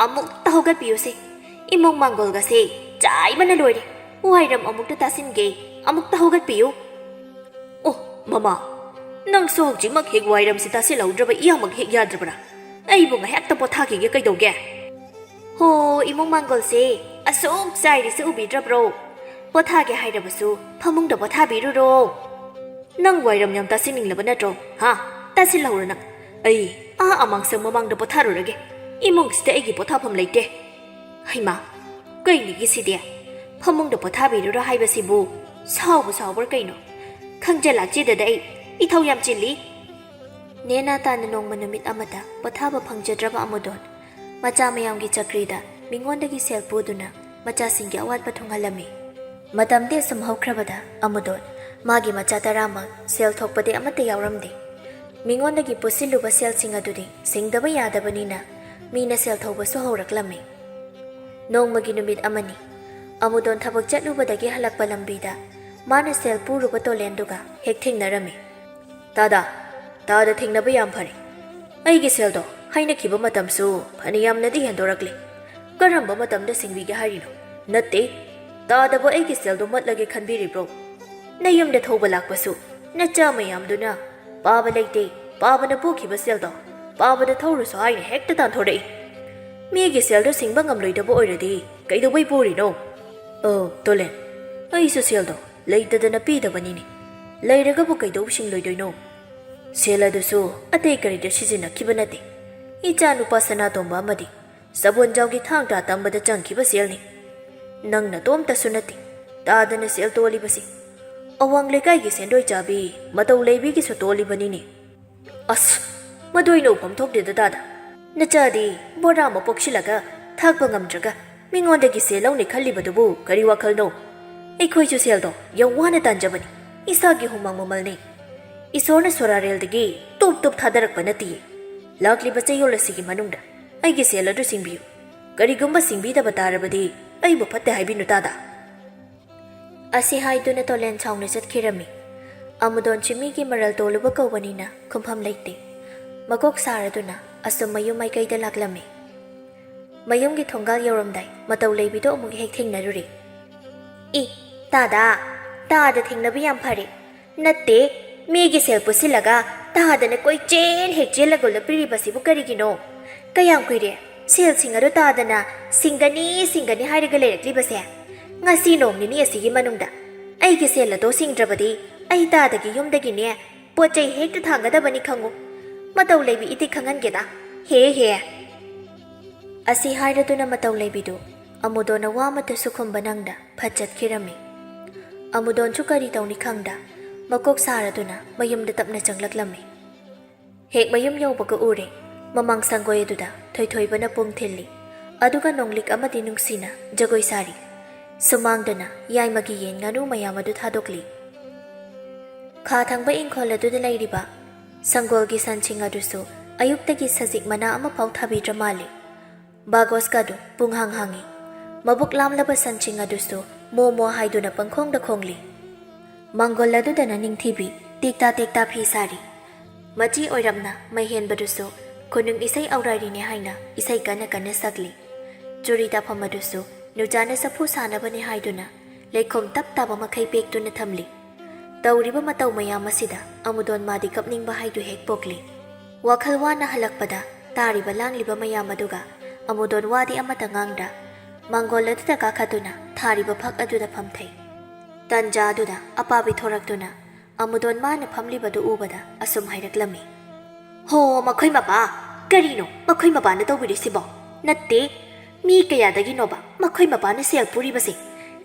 ꯑꯃꯨꯛꯇ ꯍꯧꯒꯠꯄꯤꯌꯨꯁꯦ꯫ ꯏꯃꯨꯡ ꯃꯥꯡꯒꯣꯜꯒꯁꯦ ꯆꯥꯏꯕꯅ ꯂꯣꯏꯔꯦ꯫ ꯋꯥꯏꯔꯝ ꯑꯃꯨꯛꯇ ꯇꯥꯁꯤꯟꯒꯦ, ꯑꯃꯨꯛꯇ ꯍꯧꯒꯠꯄꯤꯌꯨ꯫" "ꯑꯣ, ꯃꯃꯥ, ꯅꯪꯁꯨ ꯍꯧꯖꯤꯛꯃꯛ ꯍꯦꯛ ꯋꯥꯏꯔꯝꯁꯦ ꯇꯥꯁꯤꯜꯍꯧꯗ꯭ꯔꯕ ꯏꯌꯥꯃꯛ ꯍꯦꯛ ꯌꯥꯗ꯭ꯔꯕ꯭ꯔꯥ? ꯑꯩꯕꯨ ꯉꯥꯏꯍꯥꯛꯇ ꯄꯣꯊꯥꯈꯤꯒꯦ ꯀꯩꯗꯧꯒꯦ?" "ꯍꯣ, ꯏꯃꯨꯡ ꯃꯥꯡꯒꯣꯜꯁꯦ ꯑꯁꯨꯛ ꯆꯥꯏꯔꯤꯁꯦ ꯎꯕꯤꯗ꯭ꯔꯕ꯭ꯔꯣ? ꯄꯣꯊꯥꯒꯦ ꯍꯥꯏꯔꯕꯁꯨ ꯐꯃꯨꯡꯗ ꯄꯣꯊꯥꯕꯤꯔꯨꯔꯣ꯫ ꯅꯪ ꯋꯥꯏꯔꯝ ꯌꯥꯝ ꯇꯥꯁꯤꯟꯅꯤꯡꯂꯕ ꯅꯠꯇ꯭ꯔꯣ? ꯍꯥ? ꯇꯥꯁꯤꯜꯍꯧꯔꯣ ꯅꯪ꯫ ꯑꯩ ꯑꯥ ꯑꯃꯥꯡꯁꯪ ꯃꯃꯥꯡꯗ ꯄꯣꯊꯥꯔꯨꯔꯒꯦ꯫ ꯏꯃꯨꯡꯁꯤꯗ ꯑꯩꯒꯤ ꯄꯣꯊꯥꯐꯝ ꯂꯩꯇꯦ꯫ ꯍꯩꯃꯥ, ꯀꯩꯅꯤꯒꯤ ꯁꯤꯗꯤ? ꯐꯃꯨꯡꯗ ꯄꯣꯊꯥꯕꯤꯔꯨꯔꯣ ꯍꯥꯏꯕꯁꯤꯕꯨ ꯁꯥꯎꯕ ꯁꯥꯎꯕ꯭ꯔꯥ ꯀꯩꯅꯣ? ꯈꯪꯖ ꯂꯥꯛꯆꯗꯦꯗ ꯑꯩ꯫ ꯏꯊꯧ ꯌꯥꯝ ꯆꯤꯜꯂꯤ꯫ ꯅꯦꯅꯥ ꯇꯥꯅ ꯅꯣꯡꯃ ꯅꯨꯃꯤꯠ ꯑꯃꯗ ꯄꯣꯊꯥꯕ ꯐꯪꯖꯗ꯭ꯔꯕ ꯑꯃꯨꯗꯣꯟ ꯃꯆꯥ ꯃꯌꯥꯝꯒꯤ ꯆꯀ꯭ꯔꯤꯗ ꯃꯤꯉꯣꯟꯗꯒꯤ ꯁꯦꯜ ꯄꯨꯗꯨꯅ ꯃꯆꯥꯁꯤꯡꯒꯤ ꯑꯋꯥꯠꯄ ꯊꯨꯡꯍꯜꯂꯝꯃꯤ꯫ ꯃꯇꯝꯗꯤ ꯑꯁꯨꯝ ꯍꯧꯈ꯭ꯔꯕꯗ ꯑꯃꯨꯗꯣꯟ ꯃꯥꯒꯤ ꯃꯆꯥ ꯇꯔꯥꯃꯛ ꯁꯦꯜ ꯊꯣꯛꯄꯗꯤ ꯑꯃꯠꯇ ꯌꯥꯎꯔꯝꯗꯦ꯫ ꯃꯤꯉꯣꯟꯗꯒꯤ ꯄꯨꯁꯤꯜꯂꯨꯕ ꯁꯦꯜꯁꯤꯡ ꯑꯗꯨꯗꯤ ꯁꯤꯡꯗꯕ ꯌꯥꯗꯕꯅꯤꯅ ꯃꯤꯅ ꯁꯦꯜ ꯊꯧꯕꯁꯨ ꯍꯧꯔꯛꯂꯝꯃꯤ꯫ ꯅꯣꯡꯃꯒꯤ ꯅꯨꯃꯤꯠ ꯑꯃꯅꯤ꯫ ꯑꯃꯨꯗꯣꯟ ꯊꯕꯛ ꯆꯠꯂꯨꯕꯗꯒꯤ ꯍꯜꯂꯛꯄ ꯂꯝꯕꯤꯗ ꯃꯥꯅ ꯁꯦꯜ ꯄꯨꯔꯨꯕ ꯇꯣꯂꯦꯟꯗꯨꯒ ꯍꯦꯛ ꯊꯦꯡꯅꯔꯝꯃꯤ꯫ "ꯇꯥꯗꯥ, ꯇꯥꯗ ꯊꯦꯡꯅꯕ ꯌꯥꯝ ꯐꯔꯦ꯫ ꯑꯩꯒꯤ ꯁꯦꯜꯗꯣ ꯍꯥꯏꯅꯈꯤꯕ ꯃꯇꯝꯁꯨ ꯐꯅꯌꯥꯝꯅꯗꯤ ꯍꯦꯟꯗꯣꯔꯛꯂꯦ꯫ ꯀꯔꯝꯕ ꯃꯇꯝꯗ ꯁꯤꯡꯕꯤꯒꯦ ꯍꯥꯏꯔꯤꯅꯣ? ꯅꯠꯇꯦ, ꯇꯥꯗꯕꯨ ꯑꯩꯒꯤ ꯁꯦꯜꯗꯣ ꯃꯠꯂꯒꯦ ꯈꯟꯕꯤꯔꯤꯕ꯭ꯔꯣ? ꯅꯌꯨꯝꯗ ꯊꯧꯕ ꯂꯥꯛꯄꯁꯨ ꯅꯆꯥ ꯃꯌꯥꯝꯗꯨꯅ ꯄꯥꯕ ꯂꯩꯇꯦ, ꯄꯥꯕꯅ ꯄꯨꯈꯤꯕ ꯁꯦꯜꯗꯣ ꯄꯥꯕꯗ ꯊꯧꯔꯨꯁꯣ ꯍꯥꯏꯅ ꯍꯦꯛꯇ ꯇꯥꯟꯊꯣꯔꯛꯏ꯫ ꯃꯤꯒꯤ ꯁꯦꯜꯗꯣ ꯁꯤꯡꯕ ꯉꯝꯂꯣꯏꯗꯕ ꯑꯣꯏꯔꯗꯤ ꯀꯩꯗꯧꯕꯩ ꯄꯨꯔꯤꯅꯣ?" "ꯑꯣ, ꯇꯣꯂꯦꯟ, ꯑꯩꯁꯨ ꯁꯦꯜꯗꯣ ꯂꯩꯇꯗꯅ ꯄꯤꯗꯕꯅꯤꯅꯦ꯫ ꯂꯩꯔꯒꯕꯨ ꯀꯩꯗꯧ ꯁꯤꯡꯂꯣꯏꯗꯣꯏꯅꯣ? ꯁꯦꯜ ꯑꯗꯨꯁꯨ ꯑꯇꯩ ꯀꯔꯤꯗ ꯁꯤꯖꯤꯟꯅꯈꯤꯕ ꯅꯠꯇꯦ꯫ ꯏꯆꯥꯅꯨꯄꯥ ꯁꯅꯥꯇꯣꯝꯕ ꯑꯃꯗꯤ ꯁꯕꯣꯟꯖꯥꯎꯒꯤ ꯊꯥꯡ ꯇꯥ ꯇꯝꯕꯗ ꯆꯪꯈꯤꯕ ꯁꯦꯜꯅꯤ꯫ ꯅꯪ ꯅꯇꯣꯝꯇꯁꯨ ꯅꯠꯇꯦ ꯇꯥꯗꯅ ꯁꯦꯜ ꯇꯣꯜꯂꯤꯕꯁꯤ꯫ ꯑꯋꯥꯡ ꯂꯩꯀꯥꯏꯒꯤ ꯁꯦꯟꯗꯣꯏ ꯆꯥꯕꯤ ꯃꯇꯧ ꯂꯩꯕꯤꯒꯤꯁꯨ ꯇꯣꯜꯂꯤꯕꯅꯤꯅꯦ꯫ ꯑꯁ, ꯃꯗꯨ ꯑꯩꯅ ꯎꯐꯝ ꯊꯣꯛꯇꯦꯗ ꯇꯥꯗ꯫ ꯅꯆꯥꯗꯤ ꯕꯣꯔꯥ ꯑꯃ ꯄꯣꯛꯁꯤꯜꯂꯒ ꯊꯥꯛꯄ ꯉꯝꯗ꯭ꯔꯒ ꯃꯤꯉꯣꯟꯗꯒꯤ ꯁꯦꯜ ꯂꯧꯅꯤ ꯈꯜꯂꯤꯕꯗꯨꯕꯨ ꯀꯔꯤ ꯋꯥꯈꯜꯅꯣ? ꯑꯩꯈꯣꯏꯁꯨ ꯁꯦꯜꯗꯣ ꯌꯥꯝ ꯋꯥꯅ ꯇꯥꯟꯖꯕꯅꯤ꯫ ꯏꯁꯥꯒꯤ ꯍꯨꯃꯥꯡ ꯃꯃꯜꯅꯤ꯫ ꯏꯁꯣꯔꯅ ꯁꯣꯔꯥꯔꯦꯜꯗꯒꯤ ꯇꯨꯞ ꯇꯨꯞ ꯊꯥꯗꯔꯛꯄ ꯅꯠꯇꯤꯌꯦ꯫ ꯂꯥꯛꯂꯤꯕ ꯆꯌꯣꯜ ꯑꯁꯤꯒꯤ ꯃꯅꯨꯡꯗ ꯑꯩꯒꯤ ꯁꯦꯜ ꯑꯗꯨ ꯁꯤꯡꯕꯤꯌꯨ꯫ ꯀꯔꯤꯒꯨꯝꯕ ꯁꯤꯡꯕꯤꯗꯕ ꯇꯥꯔꯕꯗꯤ ꯑꯩꯕꯨ ꯐꯠꯇꯦ ꯍꯥꯏꯕꯤꯅꯨ ꯇꯥꯗ꯫" ꯑꯁꯤ ꯍꯥꯏꯗꯨꯅ ꯇꯣꯂꯦꯟ ꯁꯥꯎꯅ ꯆꯠꯈꯤꯔꯝꯃꯤ꯫ ꯑꯃꯨꯗꯣꯟ ꯆꯤꯃꯤꯒꯤ ꯃꯔꯜ ꯇꯣꯜꯂꯨꯕ ꯀꯧꯕꯅꯤꯅ ꯈꯨꯝꯐꯝ ꯂꯩꯇꯦ꯫ ꯃꯀꯣꯛ ꯁꯥꯔꯗꯨꯅ ꯑꯁꯨꯝ ꯃꯌꯨꯝ ꯃꯥꯏꯀꯩꯗ ꯂꯥꯛꯂꯝꯃꯤ꯫ ꯃꯌꯨꯝꯒꯤ ꯊꯣꯡꯒꯥꯜ ꯌꯧꯔꯝꯗꯥꯏ ꯃꯇꯧ ꯂꯩꯕꯤꯗꯣ ꯑꯃꯨꯛ ꯍꯦꯛ ꯊꯦꯡꯅꯔꯨꯔꯦ꯫ "ꯏ, ꯇꯥꯗ, ꯇꯥꯗ ꯊꯦꯡꯅꯕ ꯌꯥꯝ ꯐꯔꯦ꯫ ꯅꯠꯇꯦ, ꯃꯤꯒꯤ ꯁꯦꯜ ꯄꯨꯁꯤꯜꯂꯒ ꯇꯥꯗꯅ ꯀꯣꯏꯆꯦꯟ ꯍꯦꯛ ꯆꯦꯜꯂꯒ ꯂꯨꯞꯄꯤꯔꯤꯕꯁꯤꯕꯨ ꯀꯔꯤꯒꯤꯅꯣ? ꯀꯌꯥꯝ ꯀꯨꯏꯔꯦ ꯁꯦꯜꯁꯤꯡ ꯑꯗꯨ ꯇꯥꯗꯅ "ꯁꯤꯡꯒꯅꯤ, ꯁꯤꯡꯒꯅꯤ ꯍꯥꯏꯔꯒ ꯂꯩꯔꯛꯂꯤꯕꯁꯦ꯫ ꯉꯁꯤ ꯅꯣꯡ ꯅꯤꯅꯤ ꯑꯁꯤꯒꯤ ꯃꯅꯨꯡꯗ ꯑꯩꯒꯤ ꯁꯦꯜ ꯑꯗꯣ ꯁꯤꯡꯗ꯭ꯔꯕꯗꯤ ꯑꯩ ꯇꯥꯗꯒꯤ ꯌꯨꯝꯗꯒꯤꯅꯦ ꯄꯣꯠ ꯆꯩ ꯍꯦꯛꯇ ꯊꯥꯡꯒꯗꯕꯅꯤ ꯈꯪꯉꯨ꯫ ꯃꯇꯧ ꯂꯩꯕꯤ ꯏꯇꯤꯛ ꯈꯪꯍꯟꯒꯦꯗ꯫ ꯍꯦ ꯍꯦ!" ꯑꯁꯤ ꯍꯥꯏꯔꯗꯨꯅ ꯃꯇꯧ ꯂꯩꯕꯤꯗꯨ ꯑꯃꯨꯗꯣꯟꯅ ꯋꯥ ꯑꯃꯠꯇꯁꯨ ꯈꯨꯝꯕ ꯅꯪꯗ ꯐꯠ ꯆꯠꯈꯤꯔꯝꯃꯤ꯫ ꯑꯃꯨꯗꯣꯟꯁꯨ ꯀꯔꯤ ꯇꯧꯅꯤ ꯈꯪꯗ ꯃꯀꯣꯛ ꯁꯥꯔꯗꯨꯅ ꯃꯌꯨꯝꯗ ꯇꯞꯅ ꯆꯪꯂꯛꯂꯝꯃꯤ꯫ ꯍꯦꯛ ꯃꯌꯨꯝ ꯌꯧꯕꯒ ꯎꯔꯦ, ꯃꯃꯥꯡ ꯁꯪꯒꯣꯏ ꯑꯗꯨꯗ ꯊꯣꯏꯊꯣꯏꯕꯅ ꯄꯨꯡ ꯊꯤꯜꯂꯤ, ꯑꯗꯨꯒ ꯅꯣꯡꯂꯤꯛ ꯑꯃꯗꯤ ꯅꯨꯡꯁꯤꯅ ꯖꯒꯣꯏ ꯁꯥꯔꯤ꯫ ꯁꯨꯃꯥꯡꯗꯅ ꯌꯥꯏꯃꯒꯤ ꯌꯦꯟ ꯉꯥꯅꯨ ꯃꯌꯥꯝ ꯑꯗꯨ ꯊꯥꯗꯣꯛꯂꯤ꯫ ꯈꯥ ꯊꯪꯕ ꯏꯪꯈꯣꯜ ꯑꯗꯨꯗ ꯂꯩꯔꯤꯕ ꯁꯪꯒꯣꯜꯒꯤ ꯁꯟꯁꯤꯡ ꯑꯗꯨꯁꯨ ꯑꯌꯨꯛꯇꯒꯤ ꯁꯖꯤꯛ ꯃꯅꯥ ꯑꯃꯐꯥꯎ ꯊꯥꯕꯤꯗ꯭ꯔ ꯃꯥꯜꯂꯤ꯫ ꯕꯥꯒꯣꯁꯀ ꯑꯗꯨ ꯄꯨꯡꯍꯥꯡ ꯍꯥꯡꯉꯤ꯫ ꯃꯕꯨꯛ ꯂꯥꯝꯂꯕ ꯁꯟꯁꯤꯡ ꯑꯗꯨꯁꯨ ꯃꯣ ꯃꯣ ꯍꯥꯏꯗꯨꯅ ꯄꯪꯈꯣꯡꯗ ꯈꯣꯡꯂꯤ꯫ ꯃꯥꯡꯒꯣꯜ ꯑꯗꯨꯗꯅ ꯅꯤꯡꯊꯤꯕꯤ ꯇꯦꯛꯇꯥ ꯇꯦꯛꯇꯥ ꯐꯤ ꯁꯥꯔꯤ꯫ ꯃꯆꯤ ꯑꯣꯏꯔꯞꯅ ꯃꯩ ꯍꯦꯟꯕꯗꯨꯁꯨ ꯈꯨꯅꯨꯡ ꯏꯁꯩ ꯑꯧꯔꯥꯏꯔꯤꯅꯦ ꯍꯥꯏꯅ ꯏꯁꯩ ꯀꯟꯅ ꯀꯟꯅ ꯁꯛꯂꯤ꯫ ꯆꯨꯔꯤ ꯇꯥꯐꯝ ꯑꯗꯨꯁꯨ ꯅꯨꯆꯥꯅ ꯆꯐꯨ ꯁꯥꯅꯕꯅꯦ ꯍꯥꯏꯗꯨꯅ ꯂꯩꯈꯣꯝ ꯇꯞ ꯇꯥꯕ ꯃꯈꯩ ꯄꯦꯛꯇꯨꯅ ꯊꯝꯂꯤ꯫ ꯇꯧꯔꯤꯕ ꯃꯇꯧ ꯃꯌꯥꯝ ꯑꯁꯤꯗ ꯑꯃꯨꯗꯣꯟ ꯃꯥꯗꯤ ꯀꯞꯅꯤꯡꯕ ꯍꯥꯏꯗꯨ ꯍꯦꯛ ꯄꯣꯛꯂꯤ꯫ ꯋꯥꯈꯜ ꯋꯥꯅ ꯍꯜꯂꯛꯄꯗ ꯇꯥꯔꯤꯕ ꯂꯥꯡꯂꯤꯕ ꯃꯌꯥꯝ ꯑꯗꯨꯒ ꯑꯃꯨꯗꯣꯟ ꯋꯥꯗꯤ ꯑꯃꯠꯇ ꯉꯥꯡꯗ꯭ꯔ ꯃꯥꯡꯒꯣꯜ ꯑꯗꯨꯗ ꯀꯥꯈꯠꯇꯨꯅ ꯊꯥꯔꯤꯕ ꯐꯛ ꯑꯗꯨꯗ ꯐꯝꯊꯩ꯫ ꯇꯟꯖꯥ ꯑꯗꯨꯗ ꯑꯄꯥꯕꯤ ꯊꯣꯔꯛꯇꯨꯅ ꯑꯃꯨꯗꯣꯟ ꯃꯥꯅ ꯐꯝꯂꯤꯕꯗꯨ ꯎꯕꯗ ꯑꯁꯨꯝ ꯍꯥꯏꯔꯛꯂꯝꯃꯤ, "ꯍꯣ, ꯃꯈꯣꯏ ꯃꯄꯥ! ꯀꯔꯤꯅꯣ ꯃꯈꯣꯏ ꯃꯄꯥꯅ ꯇꯧꯕꯤꯔꯤꯁꯤꯕꯣ? ꯅꯠꯇꯦ, ꯃꯤ ꯀꯌꯥꯗꯒꯤꯅꯣꯕ ꯃꯈꯣꯏ ꯃꯄꯥꯅ ꯁꯦꯜ ꯄꯨꯔꯤꯕꯁꯦ?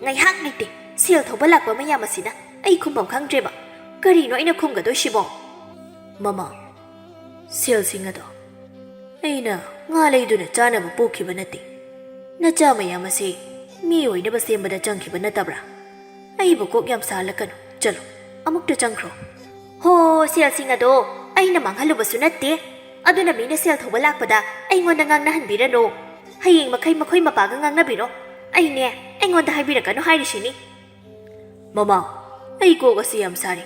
ꯉꯥꯏꯍꯥꯛ ꯂꯩꯇꯦ, ꯁꯦꯜ ꯊꯧꯕ ꯂꯥꯛꯄ ꯃꯌꯥꯝ ꯑꯁꯤꯅ ꯑꯩ ꯈꯨꯝꯐꯝ ꯈꯪꯗ꯭ꯔꯦꯕ꯫ ꯀꯔꯤꯅꯣ ꯑꯩꯅ ꯈꯨꯝꯒꯗꯣꯏꯁꯤꯕꯣ?" "ꯃꯃꯥ, ꯁꯦꯜꯁꯤꯡ ꯑꯗꯣ ꯑꯩꯅ ꯉꯥ ꯂꯩꯗꯨꯅ ꯆꯥꯅꯕ ꯄꯨꯈꯤꯕ ꯅꯠꯇꯦ꯫ ꯅꯆꯥ ꯃꯌꯥꯝ ꯑꯁꯤ ꯃꯤ ꯑꯣꯏꯅꯕ ꯁꯦꯝꯕꯗ ꯆꯪꯈꯤꯕ ꯅꯠꯇꯕ꯭ꯔꯥ? ꯑꯩꯕꯨ ꯀꯣꯛ ꯌꯥꯝ ꯁꯥꯍꯜꯂꯛꯀꯅꯨ꯫ ꯆꯠꯂꯣ, ꯑꯃꯨꯛꯇ ꯆꯪꯈ꯭ꯔꯣ꯫" "ꯍꯣ, ꯁꯦꯜꯁꯤꯡ ꯑꯗꯣ ꯑꯩꯅ ꯃꯥꯡꯍꯜꯂꯨꯕꯁꯨ ꯅꯠꯇꯦ꯫ ꯑꯗꯨꯅ ꯃꯤꯅ ꯁꯦꯜ ꯊꯧꯕ ꯂꯥꯛꯄꯗ ꯑꯩꯉꯣꯟꯗ ꯉꯥꯡꯅꯍꯟꯕꯤꯔꯅꯨ꯫ ꯍꯌꯦꯡ ꯃꯈꯩ ꯃꯈꯣꯏ ꯃꯄꯥꯒ ꯉꯥꯡꯅꯕꯤꯔꯣ꯫ ꯑꯩꯅꯦ, ꯑꯩꯉꯣꯟꯗ ꯍꯥꯏꯕꯤꯔꯛꯀꯅꯨ ꯍꯥꯏꯔꯤꯁꯤꯅꯤ꯫" "ꯃꯃꯥ, ꯑꯩ ꯀꯣꯛ ꯑꯁꯤ ꯌꯥꯝ ꯁꯥꯔꯤ꯫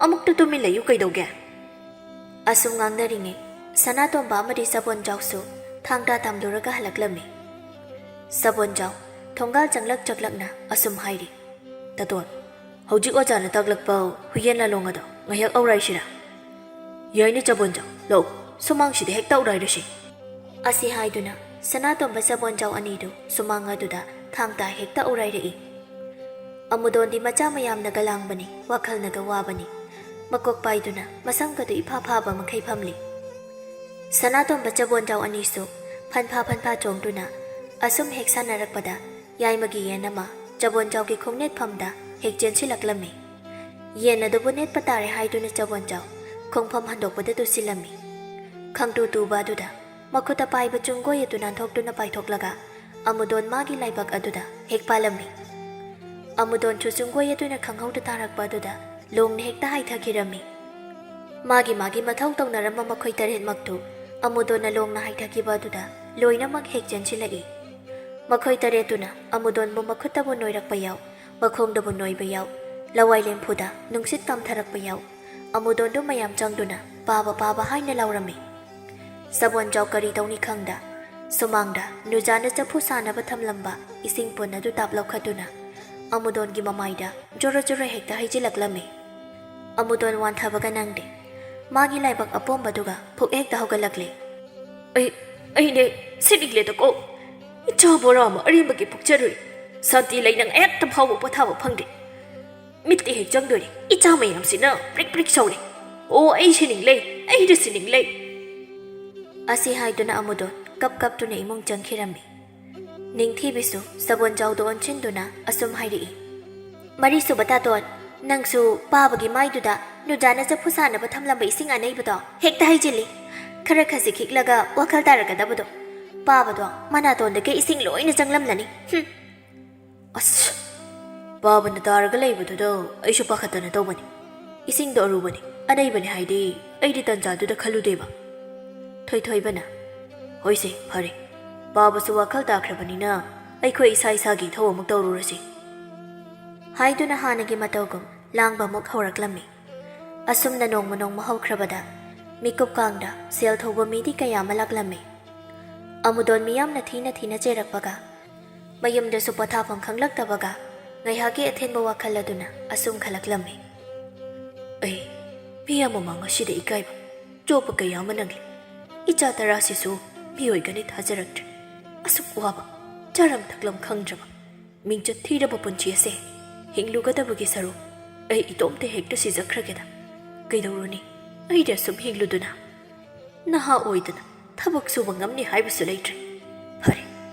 ꯑꯃꯨꯛꯇ ꯇꯨꯃꯤꯟ ꯂꯩꯌꯨ ꯀꯩꯗꯧꯒꯦ?" ꯑꯁꯨꯝ ꯉꯥꯡꯅꯔꯤꯉꯩ ꯁꯅꯥꯇꯣꯝꯕ ꯑꯃꯗꯤ ꯁꯕꯣꯟꯖꯥꯎꯁꯨ ꯊꯥꯡ ꯇꯥ ꯇꯥꯝꯂꯨꯔꯒ ꯍꯜꯂꯛꯂꯝꯃꯤ꯫ ꯁꯕꯣꯟꯖꯥꯎ ꯊꯣꯡꯒꯥꯜ ꯆꯪꯂꯛ ꯆꯪꯂꯛꯅ ꯑꯁꯨꯝ ꯍꯥꯏꯔꯤ, "ꯇꯥꯇꯣꯟ, ꯍꯧꯖꯤꯛ ꯑꯣꯖꯥꯅ ꯇꯥꯛꯂꯛꯄ ꯍꯨꯏꯌꯦꯟ ꯂꯥꯂꯣꯡ ꯑꯗꯣ ꯉꯥꯏꯍꯥꯛ ꯑꯧꯔꯥꯏꯁꯤꯔꯥ?" "ꯌꯥꯏꯅꯦ ꯆꯕꯣꯟꯖꯥꯎ, ꯂꯥꯛꯎ, ꯁꯨꯃꯥꯡꯁꯤꯗ ꯍꯦꯛꯇ ꯑꯧꯔꯥꯏꯔꯁꯤ꯫" ꯑꯁꯤ ꯍꯥꯏꯗꯨꯅ ꯁꯅꯥꯇꯣꯝꯕ ꯆꯕꯣꯟꯖꯥꯎ ꯑꯅꯤꯗꯨ ꯁꯨꯃꯥꯡ ꯑꯗꯨꯗ ꯊꯥꯡ ꯇꯥ ꯍꯦꯛꯇ ꯎꯔꯥꯏꯔꯛꯏ꯫ ꯑꯃꯨꯗꯣꯟꯗꯤ ꯃꯆꯥ ꯃꯌꯥꯝꯅꯒ ꯂꯥꯡꯕꯅꯤ, ꯋꯥꯈꯜꯅꯒ ꯋꯥꯕꯅꯤ꯫ ꯃꯀꯣꯛ ꯄꯥꯏꯗꯨꯅ ꯃꯁꯝꯒꯗꯨ ꯏꯐꯥ ꯐꯥꯕ ꯃꯈꯩ ꯐꯝꯂꯤ꯫ ꯁꯅꯥꯇꯣꯝꯕ ꯆꯕꯣꯟꯖꯥꯎ ꯑꯅꯤꯁꯨ ꯐꯟꯐꯥ ꯐꯟꯐꯥ ꯆꯣꯡꯗꯨꯅ ꯑꯁꯨꯝ ꯍꯦꯛ ꯁꯥꯟꯅꯔꯛꯄꯗ ꯌꯥꯏꯃꯒꯤ ꯌꯦꯟ ꯑꯃ ꯆꯕꯣꯟꯖꯥꯎꯒꯤ ꯈꯣꯡꯅꯦꯠꯐꯝꯗ ꯍꯦꯛ ꯆꯦꯟꯁꯤꯜꯂꯛꯂꯝꯃꯤ꯫ ꯌꯦꯟ ꯑꯗꯨꯕꯨ ꯅꯦꯠꯄ ꯇꯥꯔꯦ ꯍꯥꯏꯗꯨꯅ ꯆꯕꯣꯟꯖꯥꯎ ꯈꯣꯡꯐꯝ ꯍꯟꯗꯣꯛꯄꯗ ꯇꯨꯁꯤꯜꯂꯝꯃꯤ꯫ ꯈꯪꯇꯨ ꯇꯨꯕ ꯑꯗꯨꯗ ꯃꯈꯨꯠꯇ ꯄꯥꯏꯕ ꯆꯨꯡꯒꯣꯏ ꯑꯗꯨ ꯅꯥꯟꯊꯣꯛꯇꯨꯅ ꯄꯥꯏꯊꯣꯛꯂꯒ ꯑꯃꯨꯗꯣꯟ ꯃꯥꯒꯤ ꯂꯥꯏꯕꯛ ꯑꯗꯨꯗ ꯍꯦꯛ ꯄꯥꯜꯂꯝꯃꯤ꯫ ꯑꯃꯨꯗꯣꯟꯁꯨ ꯆꯨꯡꯒꯣꯏ ꯑꯗꯨꯅ ꯈꯪꯍꯧꯗ ꯇꯥꯔꯛꯄ ꯑꯗꯨꯗ ꯂꯣꯡꯅ ꯍꯦꯛꯇ ꯍꯥꯏꯊꯈꯤꯔꯝꯃꯤ꯫ ꯃꯥꯒꯤ ꯃꯥꯒꯤ ꯃꯊꯧ ꯇꯧꯅꯔꯝꯕ ꯃꯈꯣꯏ ꯇꯔꯦꯠꯃꯛꯇꯨ ꯑꯃꯨꯗꯣꯟꯅ ꯂꯣꯡꯅ ꯍꯥꯏꯊꯈꯤꯕ ꯑꯗꯨꯗ ꯂꯣꯏꯅꯃꯛ ꯍꯦꯛ ꯆꯦꯟꯁꯤꯜꯂꯛꯏ꯫ ꯃꯈꯣꯏ ꯇꯔꯦꯠꯇꯨꯅ ꯑꯃꯨꯗꯣꯟꯕꯨ ꯃꯈꯨꯠꯇꯕꯨ ꯅꯣꯏꯔꯛꯄ ꯌꯥꯎ, ꯃꯈꯣꯡꯗꯕꯨ ꯅꯣꯏꯕ ꯌꯥꯎ, ꯂꯋꯥꯏ ꯂꯦꯝꯐꯨꯗ ꯅꯨꯡꯁꯤꯠ ꯀꯥꯝꯊꯔꯛꯄ ꯌꯥꯎ꯫ ꯑꯃꯨꯗꯣꯟꯗꯨ ꯃꯌꯥꯝ ꯆꯪꯗꯨꯅ "ꯄꯥꯕ, ꯄꯥꯕ" ꯍꯥꯏꯅ ꯂꯥꯎꯔꯝꯃꯤ꯫ ꯁꯕꯣꯟꯖꯥꯎ ꯀꯔꯤ ꯇꯧꯅꯤ ꯈꯪꯗ ꯁꯨꯃꯥꯡꯗ ꯅꯨꯖꯥꯅ ꯆꯐꯨ ꯁꯥꯅꯕ ꯊꯝꯂꯝꯕ ꯏꯁꯤꯡ ꯄꯨꯟ ꯑꯗꯨ ꯇꯥꯞ ꯂꯧꯈꯠꯇꯨꯅ ꯑꯃꯨꯗꯣꯟꯒꯤ ꯃꯃꯥꯏꯗ ꯖꯣꯔꯣ ꯖꯣꯔꯣ ꯍꯦꯛꯇ ꯍꯩꯖꯤꯜꯂꯛꯂꯝꯃꯤ꯫ ꯑꯃꯨꯗꯣꯟ ꯋꯥꯟꯊꯕꯒ ꯅꯪꯗꯦ꯫ ꯃꯥꯒꯤ ꯂꯥꯏꯕꯛ ꯑꯄꯣꯝꯕꯗꯨꯒ ꯐꯨꯛ ꯍꯦꯛꯇ ꯍꯧꯒꯠꯂꯛꯂꯦ꯫ "ꯑꯩ, ꯑꯩꯅꯦ, ꯁꯤꯠꯅꯤꯡꯂꯦꯗꯀꯣ꯫ ꯏꯆꯥ ꯕꯣꯔꯥ ꯑꯃ ꯑꯔꯦꯝꯕꯒꯤ ꯄꯨꯛꯆꯔꯨꯏ꯫ ꯁꯥꯟꯇꯤ ꯂꯩꯅ ꯉꯥꯏꯍꯥꯛꯇ ꯐꯥꯎꯕ ꯄꯣꯊꯥꯕ ꯐꯪꯗꯦ꯫ ꯃꯤꯠꯇꯤ ꯍꯦꯛ ꯆꯪꯗꯣꯔꯦ꯫ ꯏꯆꯥ ꯃꯌꯥꯝꯁꯤꯅ ꯄ꯭ꯔꯤꯛ ꯄ꯭ꯔꯤꯛ ꯁꯧꯔꯦ꯫ ꯑꯣ, ꯑꯩ ꯁꯤꯅꯤꯡꯂꯦ, ꯑꯩꯗꯤ ꯁꯤꯅꯤꯡꯂꯦ"꯫ ꯑꯁꯤ ꯍꯥꯏꯗꯨꯅ ꯑꯃꯨꯗꯣꯟ ꯀꯞ ꯀꯞꯇꯨꯅ ꯏꯃꯨꯡ ꯆꯪꯈꯤꯔꯝꯃꯤ꯫ ꯅꯤꯡꯊꯤꯕꯤꯁꯨ ꯁꯕꯣꯟꯖꯥꯎꯗ ꯑꯣꯟꯁꯤꯟꯗꯨꯅ ꯑꯁꯨꯝ ꯍꯥꯏꯔꯛꯏ, "ꯃꯔꯤꯁꯨꯕ ꯇꯥꯇꯣꯟ, ꯅꯪꯁꯨ ꯄꯥꯕꯒꯤ ꯃꯥꯏꯗꯨꯗ ꯅꯨꯖꯥꯅ ꯆꯐꯨ ꯁꯥꯅꯕ ꯊꯝꯂꯝꯕ ꯏꯁꯤꯡ ꯑꯅꯩꯕꯗꯣ ꯍꯦꯛꯇ ꯍꯩꯖꯤꯜꯂꯤ꯫ ꯈꯔ ꯈꯖꯤꯛ ꯍꯤꯛꯂꯒ ꯋꯥꯈꯜ ꯇꯥꯔꯛꯀꯗꯕꯗꯣ꯫ ꯄꯥꯕꯗꯣ ꯃꯅꯥꯇꯣꯟꯗꯒꯤ ꯏꯁꯤꯡ ꯂꯣꯏꯅ ꯆꯪꯂꯝꯂꯅꯤ꯫ ꯍꯨꯝ!" "ꯑꯁ, ꯄꯥꯕꯅ ꯇꯥꯔꯒ ꯂꯩꯕꯗꯨꯗ ꯑꯩꯁꯨ ꯄꯥꯈꯠꯇꯅ ꯇꯧꯕꯅꯤ꯫ ꯏꯁꯤꯡꯗꯣ ꯑꯔꯨꯕꯅꯤ, ꯑꯅꯩꯕꯅꯤ ꯍꯥꯏꯗꯤ ꯑꯩꯗꯤ ꯇꯟꯖꯥꯗꯨꯗ ꯈꯜꯂꯨꯗꯦꯕ"꯫ ꯊꯣꯏꯊꯣꯏꯕꯅ, "ꯍꯣꯏꯁꯦ, ꯐꯔꯦ꯫ ꯄꯥꯕꯁꯨ ꯋꯥꯈꯜ ꯇꯥꯈ꯭ꯔꯕꯅꯤꯅ ꯑꯩꯈꯣꯏ ꯏꯁꯥ ꯏꯁꯥꯒꯤ ꯏꯊꯧ ꯑꯃꯨꯛ ꯇꯧꯔꯨꯔꯁꯤ"꯫ ꯍꯥꯏꯗꯨꯅ ꯍꯥꯟꯅꯒꯤ ꯃꯇꯧꯒꯨꯝ ꯂꯥꯡꯕ ꯑꯃꯨꯛ ꯍꯧꯔꯛꯂꯝꯃꯤ꯫ ꯑꯁꯨꯝꯅ ꯅꯣꯡꯃ ꯅꯣꯡꯃ ꯍꯧꯈ꯭ꯔꯕꯗ ꯃꯤꯀꯨꯞ ꯀꯥꯡꯗ ꯁꯦꯜ ꯊꯧꯕ ꯃꯤꯗꯤ ꯀꯌꯥ ꯑꯃ ꯂꯥꯛꯂꯝꯃꯤ꯫ ꯑꯃꯨꯗꯣꯟ ꯃꯤꯌꯥꯝꯅ ꯊꯤꯅ ꯊꯤꯅ ꯆꯩꯔꯛꯄꯒ ꯃꯌꯨꯝꯗꯁꯨ ꯄꯣꯊꯥꯐꯝ ꯈꯪꯂꯛꯇꯕꯒ ꯉꯥꯏꯍꯥꯛꯀꯤ ꯑꯊꯦꯟꯕ ꯋꯥꯈꯜ ꯑꯗꯨꯅ ꯑꯁꯨꯝ ꯈꯜꯂꯛꯂꯝꯃꯤ꯫ "ꯑꯩ ꯃꯤ ꯑꯃꯃꯥꯡ ꯑꯁꯤꯗ ꯏꯀꯥꯏꯕ ꯆꯣꯞꯄ ꯀꯌꯥ ꯑꯃ ꯅꯪꯂꯤ꯫ ꯏꯆꯥ ꯇꯔꯥꯁꯤꯁꯨ ꯃꯤꯑꯣꯏꯒꯅꯤ ꯊꯥꯖꯔꯛꯇ꯭ꯔꯦ꯫ ꯑꯁꯨꯛ ꯋꯥꯕ, ꯆꯥꯔꯝ ꯊꯛꯂꯝ ꯈꯪꯗ꯭ꯔꯕ, ꯃꯤꯡꯆꯠ ꯊꯤꯔꯕ ꯄꯨꯟꯁꯤ ꯑꯁꯦ ꯍꯤꯡꯂꯨꯒꯗꯕꯒꯤ ꯁꯔꯨꯛ ꯑꯩ ꯏꯇꯣꯝꯇ ꯍꯦꯛꯇ ꯁꯤꯖꯈ꯭ꯔꯒꯦꯗ꯫ ꯀꯩꯗꯧꯔꯨꯅꯤ, ꯑꯩꯗꯤ ꯑꯁꯨꯝ ꯍꯤꯡꯂꯨꯗꯨꯅ? ꯅꯍꯥ ꯑꯣꯏꯗꯅ ꯊꯕꯛ ꯁꯨꯕ ꯉꯝꯅꯤ ꯍꯥꯏꯕꯁꯨ ꯂꯩꯇ꯭ꯔꯦ꯫ ꯐꯔꯦ,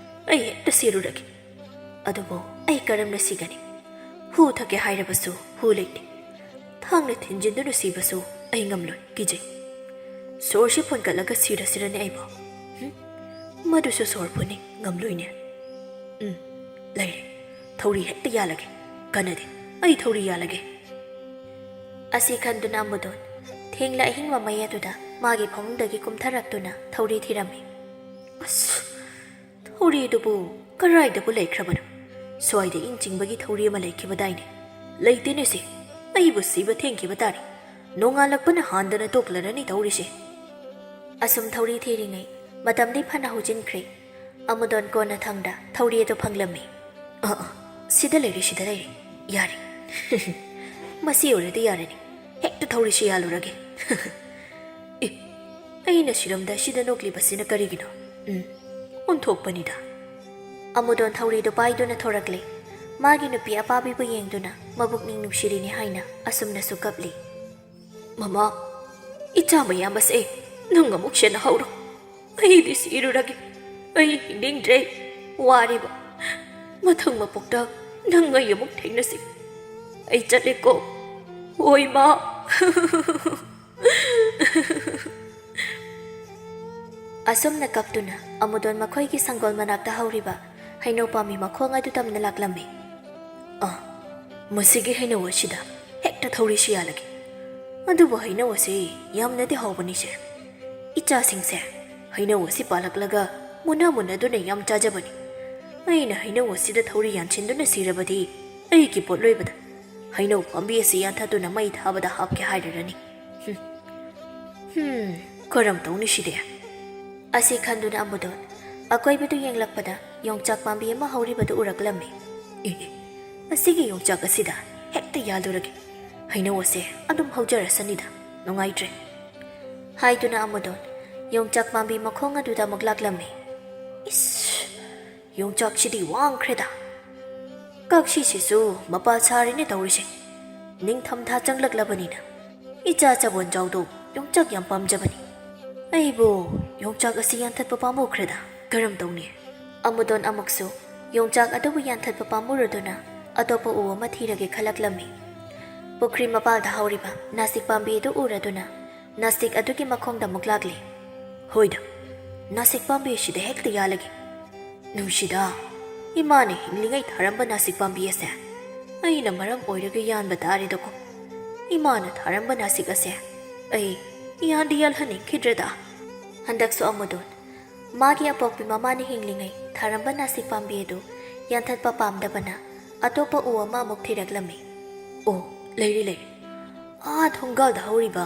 ꯑꯩ ꯍꯦꯛꯇ ꯁꯤꯔꯨꯔꯒꯦ꯫ ꯑꯗꯨꯕꯨ ꯑꯩ ꯀꯔꯝꯅ ꯁꯤꯒꯅꯤ? ꯍꯨ ꯊꯛꯀꯦ ꯍꯥꯏꯔꯕꯁꯨ ꯍꯨ ꯂꯩꯇꯦ꯫ ꯊꯥꯡꯅ ꯊꯤꯟꯖꯤꯟꯗꯨꯅ ꯁꯤꯕꯁꯨ ꯑꯩ ꯉꯝꯂꯣꯏ, ꯀꯤꯖꯩ꯫ ꯁꯣꯔꯁꯤ ꯐꯨꯟꯒꯠꯂꯒ ꯁꯤꯔꯁꯤꯔꯅꯦ ꯑꯩꯕꯨ꯫ ꯍꯨꯝ? ꯃꯗꯨꯁꯨ ꯁꯣꯔ ꯐꯨꯟꯅꯤ, ꯉꯝꯂꯣꯏꯅꯦ꯫ ꯎꯝ, ꯂꯩꯔꯦ꯫ ꯊꯧꯔꯤ ꯍꯦꯛꯇ ꯌꯥꯜꯂꯒꯦ꯫ ꯀꯥꯟꯅꯗꯦ, ꯑꯩ ꯊꯧꯔꯤ ꯌꯥꯜꯂꯒꯦ꯫ ꯑꯁꯤ ꯈꯟꯗꯨꯅ ꯑꯃꯨꯗꯣꯟ ꯊꯦꯡꯂ ꯑꯍꯤꯡ ꯃꯃꯩ ꯑꯗꯨꯗ ꯃꯥꯒꯤ ꯐꯃꯨꯡꯗꯒꯤ ꯀꯨꯝꯊꯔꯛꯇꯨꯅ ꯊꯧꯔꯤ ꯊꯤꯔꯝꯃꯤ꯫ ꯑꯁ, ꯊꯧꯔꯤꯗꯨꯕꯨ ꯀꯔꯥꯏꯗꯕꯨ ꯂꯩꯈ꯭ꯔꯕꯅꯣ? ꯁ꯭ꯋꯥꯏꯗ ꯏꯟ ꯆꯤꯡꯕꯒꯤ ꯊꯧꯔꯤ ꯑꯃ ꯂꯩꯈꯤꯕꯗꯥꯏꯅꯦ? ꯂꯩꯇꯦꯅꯦ ꯁꯤ꯫ ꯑꯩꯕꯨ ꯁꯤꯕ ꯊꯦꯡꯈꯤꯕ ꯇꯥꯔꯦ꯫ ꯅꯣꯡꯉꯥꯜꯂꯛꯄꯅ ꯍꯥꯟꯗꯅ ꯇꯣꯛꯂꯔꯅꯤ ꯇꯧꯔꯤꯁꯦ꯫ ꯑꯁꯨꯝ ꯊꯧꯔꯤ ꯊꯤꯔꯤꯉꯩ ꯃꯇꯝꯗꯤ ꯐꯅ ꯍꯧꯖꯤꯟꯈ꯭ꯔꯦ꯫ ꯑꯃꯨꯗꯣꯟ ꯀꯣꯟꯅꯊꯪꯗ ꯊꯧꯔꯤ ꯑꯗꯨ ꯐꯪꯂꯝꯃꯤ꯫ ꯑꯥ, ꯑꯥ, ꯁꯤꯗ ꯂꯩꯔꯦ, ꯁꯤꯗ ꯂꯩꯔꯦ꯫ ꯌꯥꯔꯦ꯫ ꯃꯁꯤ ꯑꯣꯏꯔꯗꯤ ꯌꯥꯔꯅꯤ꯫ ꯍꯦꯛꯇ ꯊꯧꯔꯤꯁꯤ ꯌꯥꯜꯂꯨꯔꯒꯦ꯫ ꯑꯦ, ꯑꯩꯅ ꯁꯤꯔꯝꯗ ꯁꯤꯗ ꯅꯣꯛꯂꯤꯕꯁꯤꯅ ꯀꯔꯤꯒꯤꯅꯣ? ꯎꯝ, ꯑꯣꯟꯊꯣꯛꯄꯅꯤꯗ꯫ ꯑꯃꯨꯗꯣꯟ ꯊꯧꯔꯤꯗꯨ ꯄꯥꯏꯗꯨꯅ ꯊꯣꯔꯛꯂꯦ꯫ ꯃꯥꯒꯤ ꯅꯨꯄꯤ ꯑꯄꯥꯕꯤꯕꯨ ꯌꯦꯡꯗꯨꯅ ꯃꯕꯨꯛꯅꯤꯡ ꯅꯨꯡꯁꯤꯔꯤꯅꯤ ꯍꯥꯏꯅ ꯑꯁꯨꯝꯅꯁꯨ ꯀꯞꯂꯤ꯫ ꯃꯃꯥ, ꯏꯆꯥ ꯃꯌꯥꯝ ꯑꯁꯦ ꯅꯪ ꯑꯃꯨꯛ ꯁꯦꯟꯅꯍꯧꯔꯣ꯫ ꯑꯩꯗꯤ ꯁꯤꯔꯨꯔꯒꯦ꯫ ꯑꯩ ꯍꯤꯡꯅꯤꯡꯗ꯭ꯔꯦ꯫ ꯋꯥꯔꯦꯕ꯫ ꯃꯊꯪ ꯃꯄꯣꯛꯇ ꯅꯪ ꯑꯩ ꯑꯃꯨꯛ ꯊꯦꯡꯅꯁꯤ꯫ ꯑꯩ ꯆꯠꯂꯦꯀꯣ꯫ ꯍꯣꯏ, ꯃꯥ꯫ ꯑꯁꯨꯝꯅ ꯀꯞꯇꯨꯅ ꯑꯃꯨꯗꯣꯟ ꯃꯈꯣꯏꯒꯤ ꯁꯪꯒꯣꯜ ꯃꯅꯥꯛꯇ ꯍꯧꯔꯤꯕ ꯍꯩꯅꯧ ꯄꯥꯝꯕꯤ ꯃꯈꯣꯡ ꯑꯗꯨ ꯇꯝꯅ ꯂꯥꯛꯂꯝꯃꯤ꯫ ꯑꯥ, ꯃꯁꯤꯒꯤ ꯍꯩꯅꯧ ꯑꯁꯤꯗ ꯍꯦꯛꯇ ꯊꯧꯔꯤꯁꯤ ꯌꯥꯜꯂꯒꯦ꯫ ꯑꯗꯨꯕꯨ ꯍꯩꯅꯧ ꯑꯁꯤ ꯌꯥꯝꯅꯗꯤ ꯍꯥꯎꯕꯅꯤꯁꯦ꯫ ꯏꯆꯥꯁꯤꯡꯁꯦ ꯍꯩꯅꯧ ꯑꯁꯤ ꯄꯥꯜꯂꯛꯂꯒ ꯃꯨꯟꯅ ꯃꯨꯟꯅꯗꯨꯅ ꯌꯥꯝ ꯆꯥꯖꯕꯅꯤ꯫ ꯑꯩꯅ ꯍꯩꯅꯧ ꯑꯁꯤꯗ ꯊꯧꯔꯤ ꯌꯥꯟꯁꯤꯟꯗꯨꯅ ꯁꯤꯔꯕꯗꯤ ꯑꯩꯒꯤ ꯄꯣꯠꯂꯣꯏꯕꯗ ꯍꯩꯅꯧ ꯄꯥꯝꯕꯤ ꯑꯁꯤ ꯌꯥꯟꯊꯠꯇꯨꯅ ꯃꯩ ꯊꯥꯕꯗ ꯍꯥꯞꯀꯦ ꯍꯥꯏꯔꯔꯅꯤ꯫ ꯍꯨꯝ꯫ ꯍꯨꯝ, ꯀꯔꯝ ꯇꯧꯅꯤ ꯁꯤꯗꯤ? ꯑꯁꯤ ꯈꯟꯗꯨꯅ ꯑꯃꯨꯗꯣꯟ ꯑꯀꯣꯏꯕꯗꯨ ꯌꯦꯡꯂꯛꯄꯗ ꯌꯣꯡꯆꯥꯛ ꯄꯥꯝꯕꯤ ꯑꯃ ꯍꯧꯔꯤꯕꯗꯨ ꯎꯔꯛꯂꯝꯃꯤ꯫ ꯑꯦ, ꯑꯦ, ꯑꯁꯤꯒꯤ ꯌꯣꯡꯆꯥꯛ ꯑꯁꯤꯗ ꯍꯦꯛꯇ ꯌꯥꯜꯂꯨꯔꯒꯦ꯫ ꯍꯩꯅꯧ ꯑꯁꯦ ꯑꯗꯨꯝ ꯍꯧꯖꯔꯁꯅꯤꯗ, ꯅꯨꯡꯉꯥꯏꯇ꯭ꯔꯦ꯫ ꯍꯥꯏꯗꯨꯅ ꯑꯃꯨꯗꯣꯟ ꯌꯣꯡꯆꯥꯛ ꯄꯥꯝꯕꯤ ꯃꯈꯣꯡ ꯑꯗꯨꯗ ꯑꯃꯨꯛ ꯂꯥꯛꯂꯝꯃꯤ꯫ ꯏꯁ, ꯌꯣꯡꯆꯥꯛꯁꯤꯗꯤ ꯋꯥꯡꯈ꯭ꯔꯦꯗ꯫ ꯀꯛꯁꯤꯁꯤꯁꯨ ꯃꯄꯥ ꯁꯥꯔꯤꯅꯦ ꯇꯧꯔꯤꯁꯦ꯫ ꯅꯤꯡꯊꯝꯊꯥ ꯆꯪꯂꯛꯂꯕꯅꯤꯅ ꯏꯆꯥ ꯆꯕꯣꯟꯖꯥꯎꯗꯣ ꯌꯣꯡꯆꯥꯛ ꯌꯥꯝ ꯄꯥꯝꯖꯕꯅꯤ꯫ ꯑꯩꯕꯨ ꯌꯣꯡꯆꯥꯛ ꯑꯁꯤ ꯌꯥꯟꯊꯠꯄ ꯄꯥꯝꯃꯨꯈ꯭ꯔꯦꯗ꯫ ꯀꯔꯝ ꯇꯧꯅꯤ? ꯑꯃꯨꯗꯣꯟ ꯑꯃꯨꯛꯁꯨ ꯌꯣꯡꯆꯥꯛ ꯑꯗꯨꯕꯨ ꯌꯥꯟꯊꯠꯄ ꯄꯥꯝꯃꯨꯔꯗꯨꯅ ꯑꯇꯣꯞꯄ ꯎ ꯑꯃ ꯊꯤꯔꯒꯦ ꯈꯜꯂꯛꯂꯝꯃꯤ꯫ ꯄꯨꯈ꯭ꯔꯤ ꯃꯄꯥꯜꯗ ꯍꯧꯔꯤꯕ ꯅꯥꯁꯤꯛ ꯄꯥꯝꯕꯤ ꯑꯗꯨ ꯎꯔꯗꯨꯅ ꯅꯥꯁꯤꯛ ꯑꯗꯨꯒꯤ ꯃꯈꯣꯡꯗ ꯑꯃꯨꯛ ꯂꯥꯛꯂꯤ꯫ ꯍꯣꯏꯗ, ꯅꯥꯁꯤꯛ ꯄꯥꯝꯕꯤ ꯑꯁꯤꯗ ꯍꯦꯛꯇ ꯌꯥꯜꯂꯒꯦ꯫ ꯅꯨꯡꯁꯤꯗ, ꯏꯃꯥꯅ ꯍꯤꯡꯂꯤꯉꯩ ꯊꯥꯔꯝꯕ ꯅꯥꯁꯤꯛ ꯄꯥꯝꯕꯤ ꯑꯁꯦ ꯑꯩꯅ ꯃꯔꯝ ꯑꯣꯏꯔꯒ ꯌꯥꯟꯕ ꯇꯥꯔꯦꯗꯀꯣ꯫ ꯏꯃꯥꯅ ꯊꯥꯔꯝꯕ ꯅꯥꯁꯤꯛ ꯑꯁꯦ ꯑꯩ ꯌꯥꯟꯗꯤ ꯌꯥꯜꯍꯟꯅꯤꯡꯈꯤꯗ꯭ꯔꯦꯗ꯫ ꯍꯟꯗꯛꯁꯨ ꯑꯃꯨꯗꯣꯟ ꯃꯥꯒꯤ ꯑꯄꯣꯛꯄꯤ ꯃꯃꯥꯅ ꯍꯤꯡꯂꯤꯉꯩ ꯊꯥꯔꯝꯕ ꯅꯥꯁꯤꯛ ꯄꯥꯝꯕꯤ ꯑꯗꯨ ꯌꯥꯟꯊꯠꯄ ꯄꯥꯝꯗꯕꯅ ꯑꯇꯣꯞꯄ ꯎ ꯑꯃ ꯑꯃꯨꯛ ꯊꯤꯔꯛꯂꯝꯃꯤ꯫ ꯑꯣ, ꯂꯩꯔꯦ, ꯂꯩꯔꯦ꯫ ꯑꯥ ꯊꯣꯡꯒꯥꯜꯗ ꯍꯧꯔꯤꯕ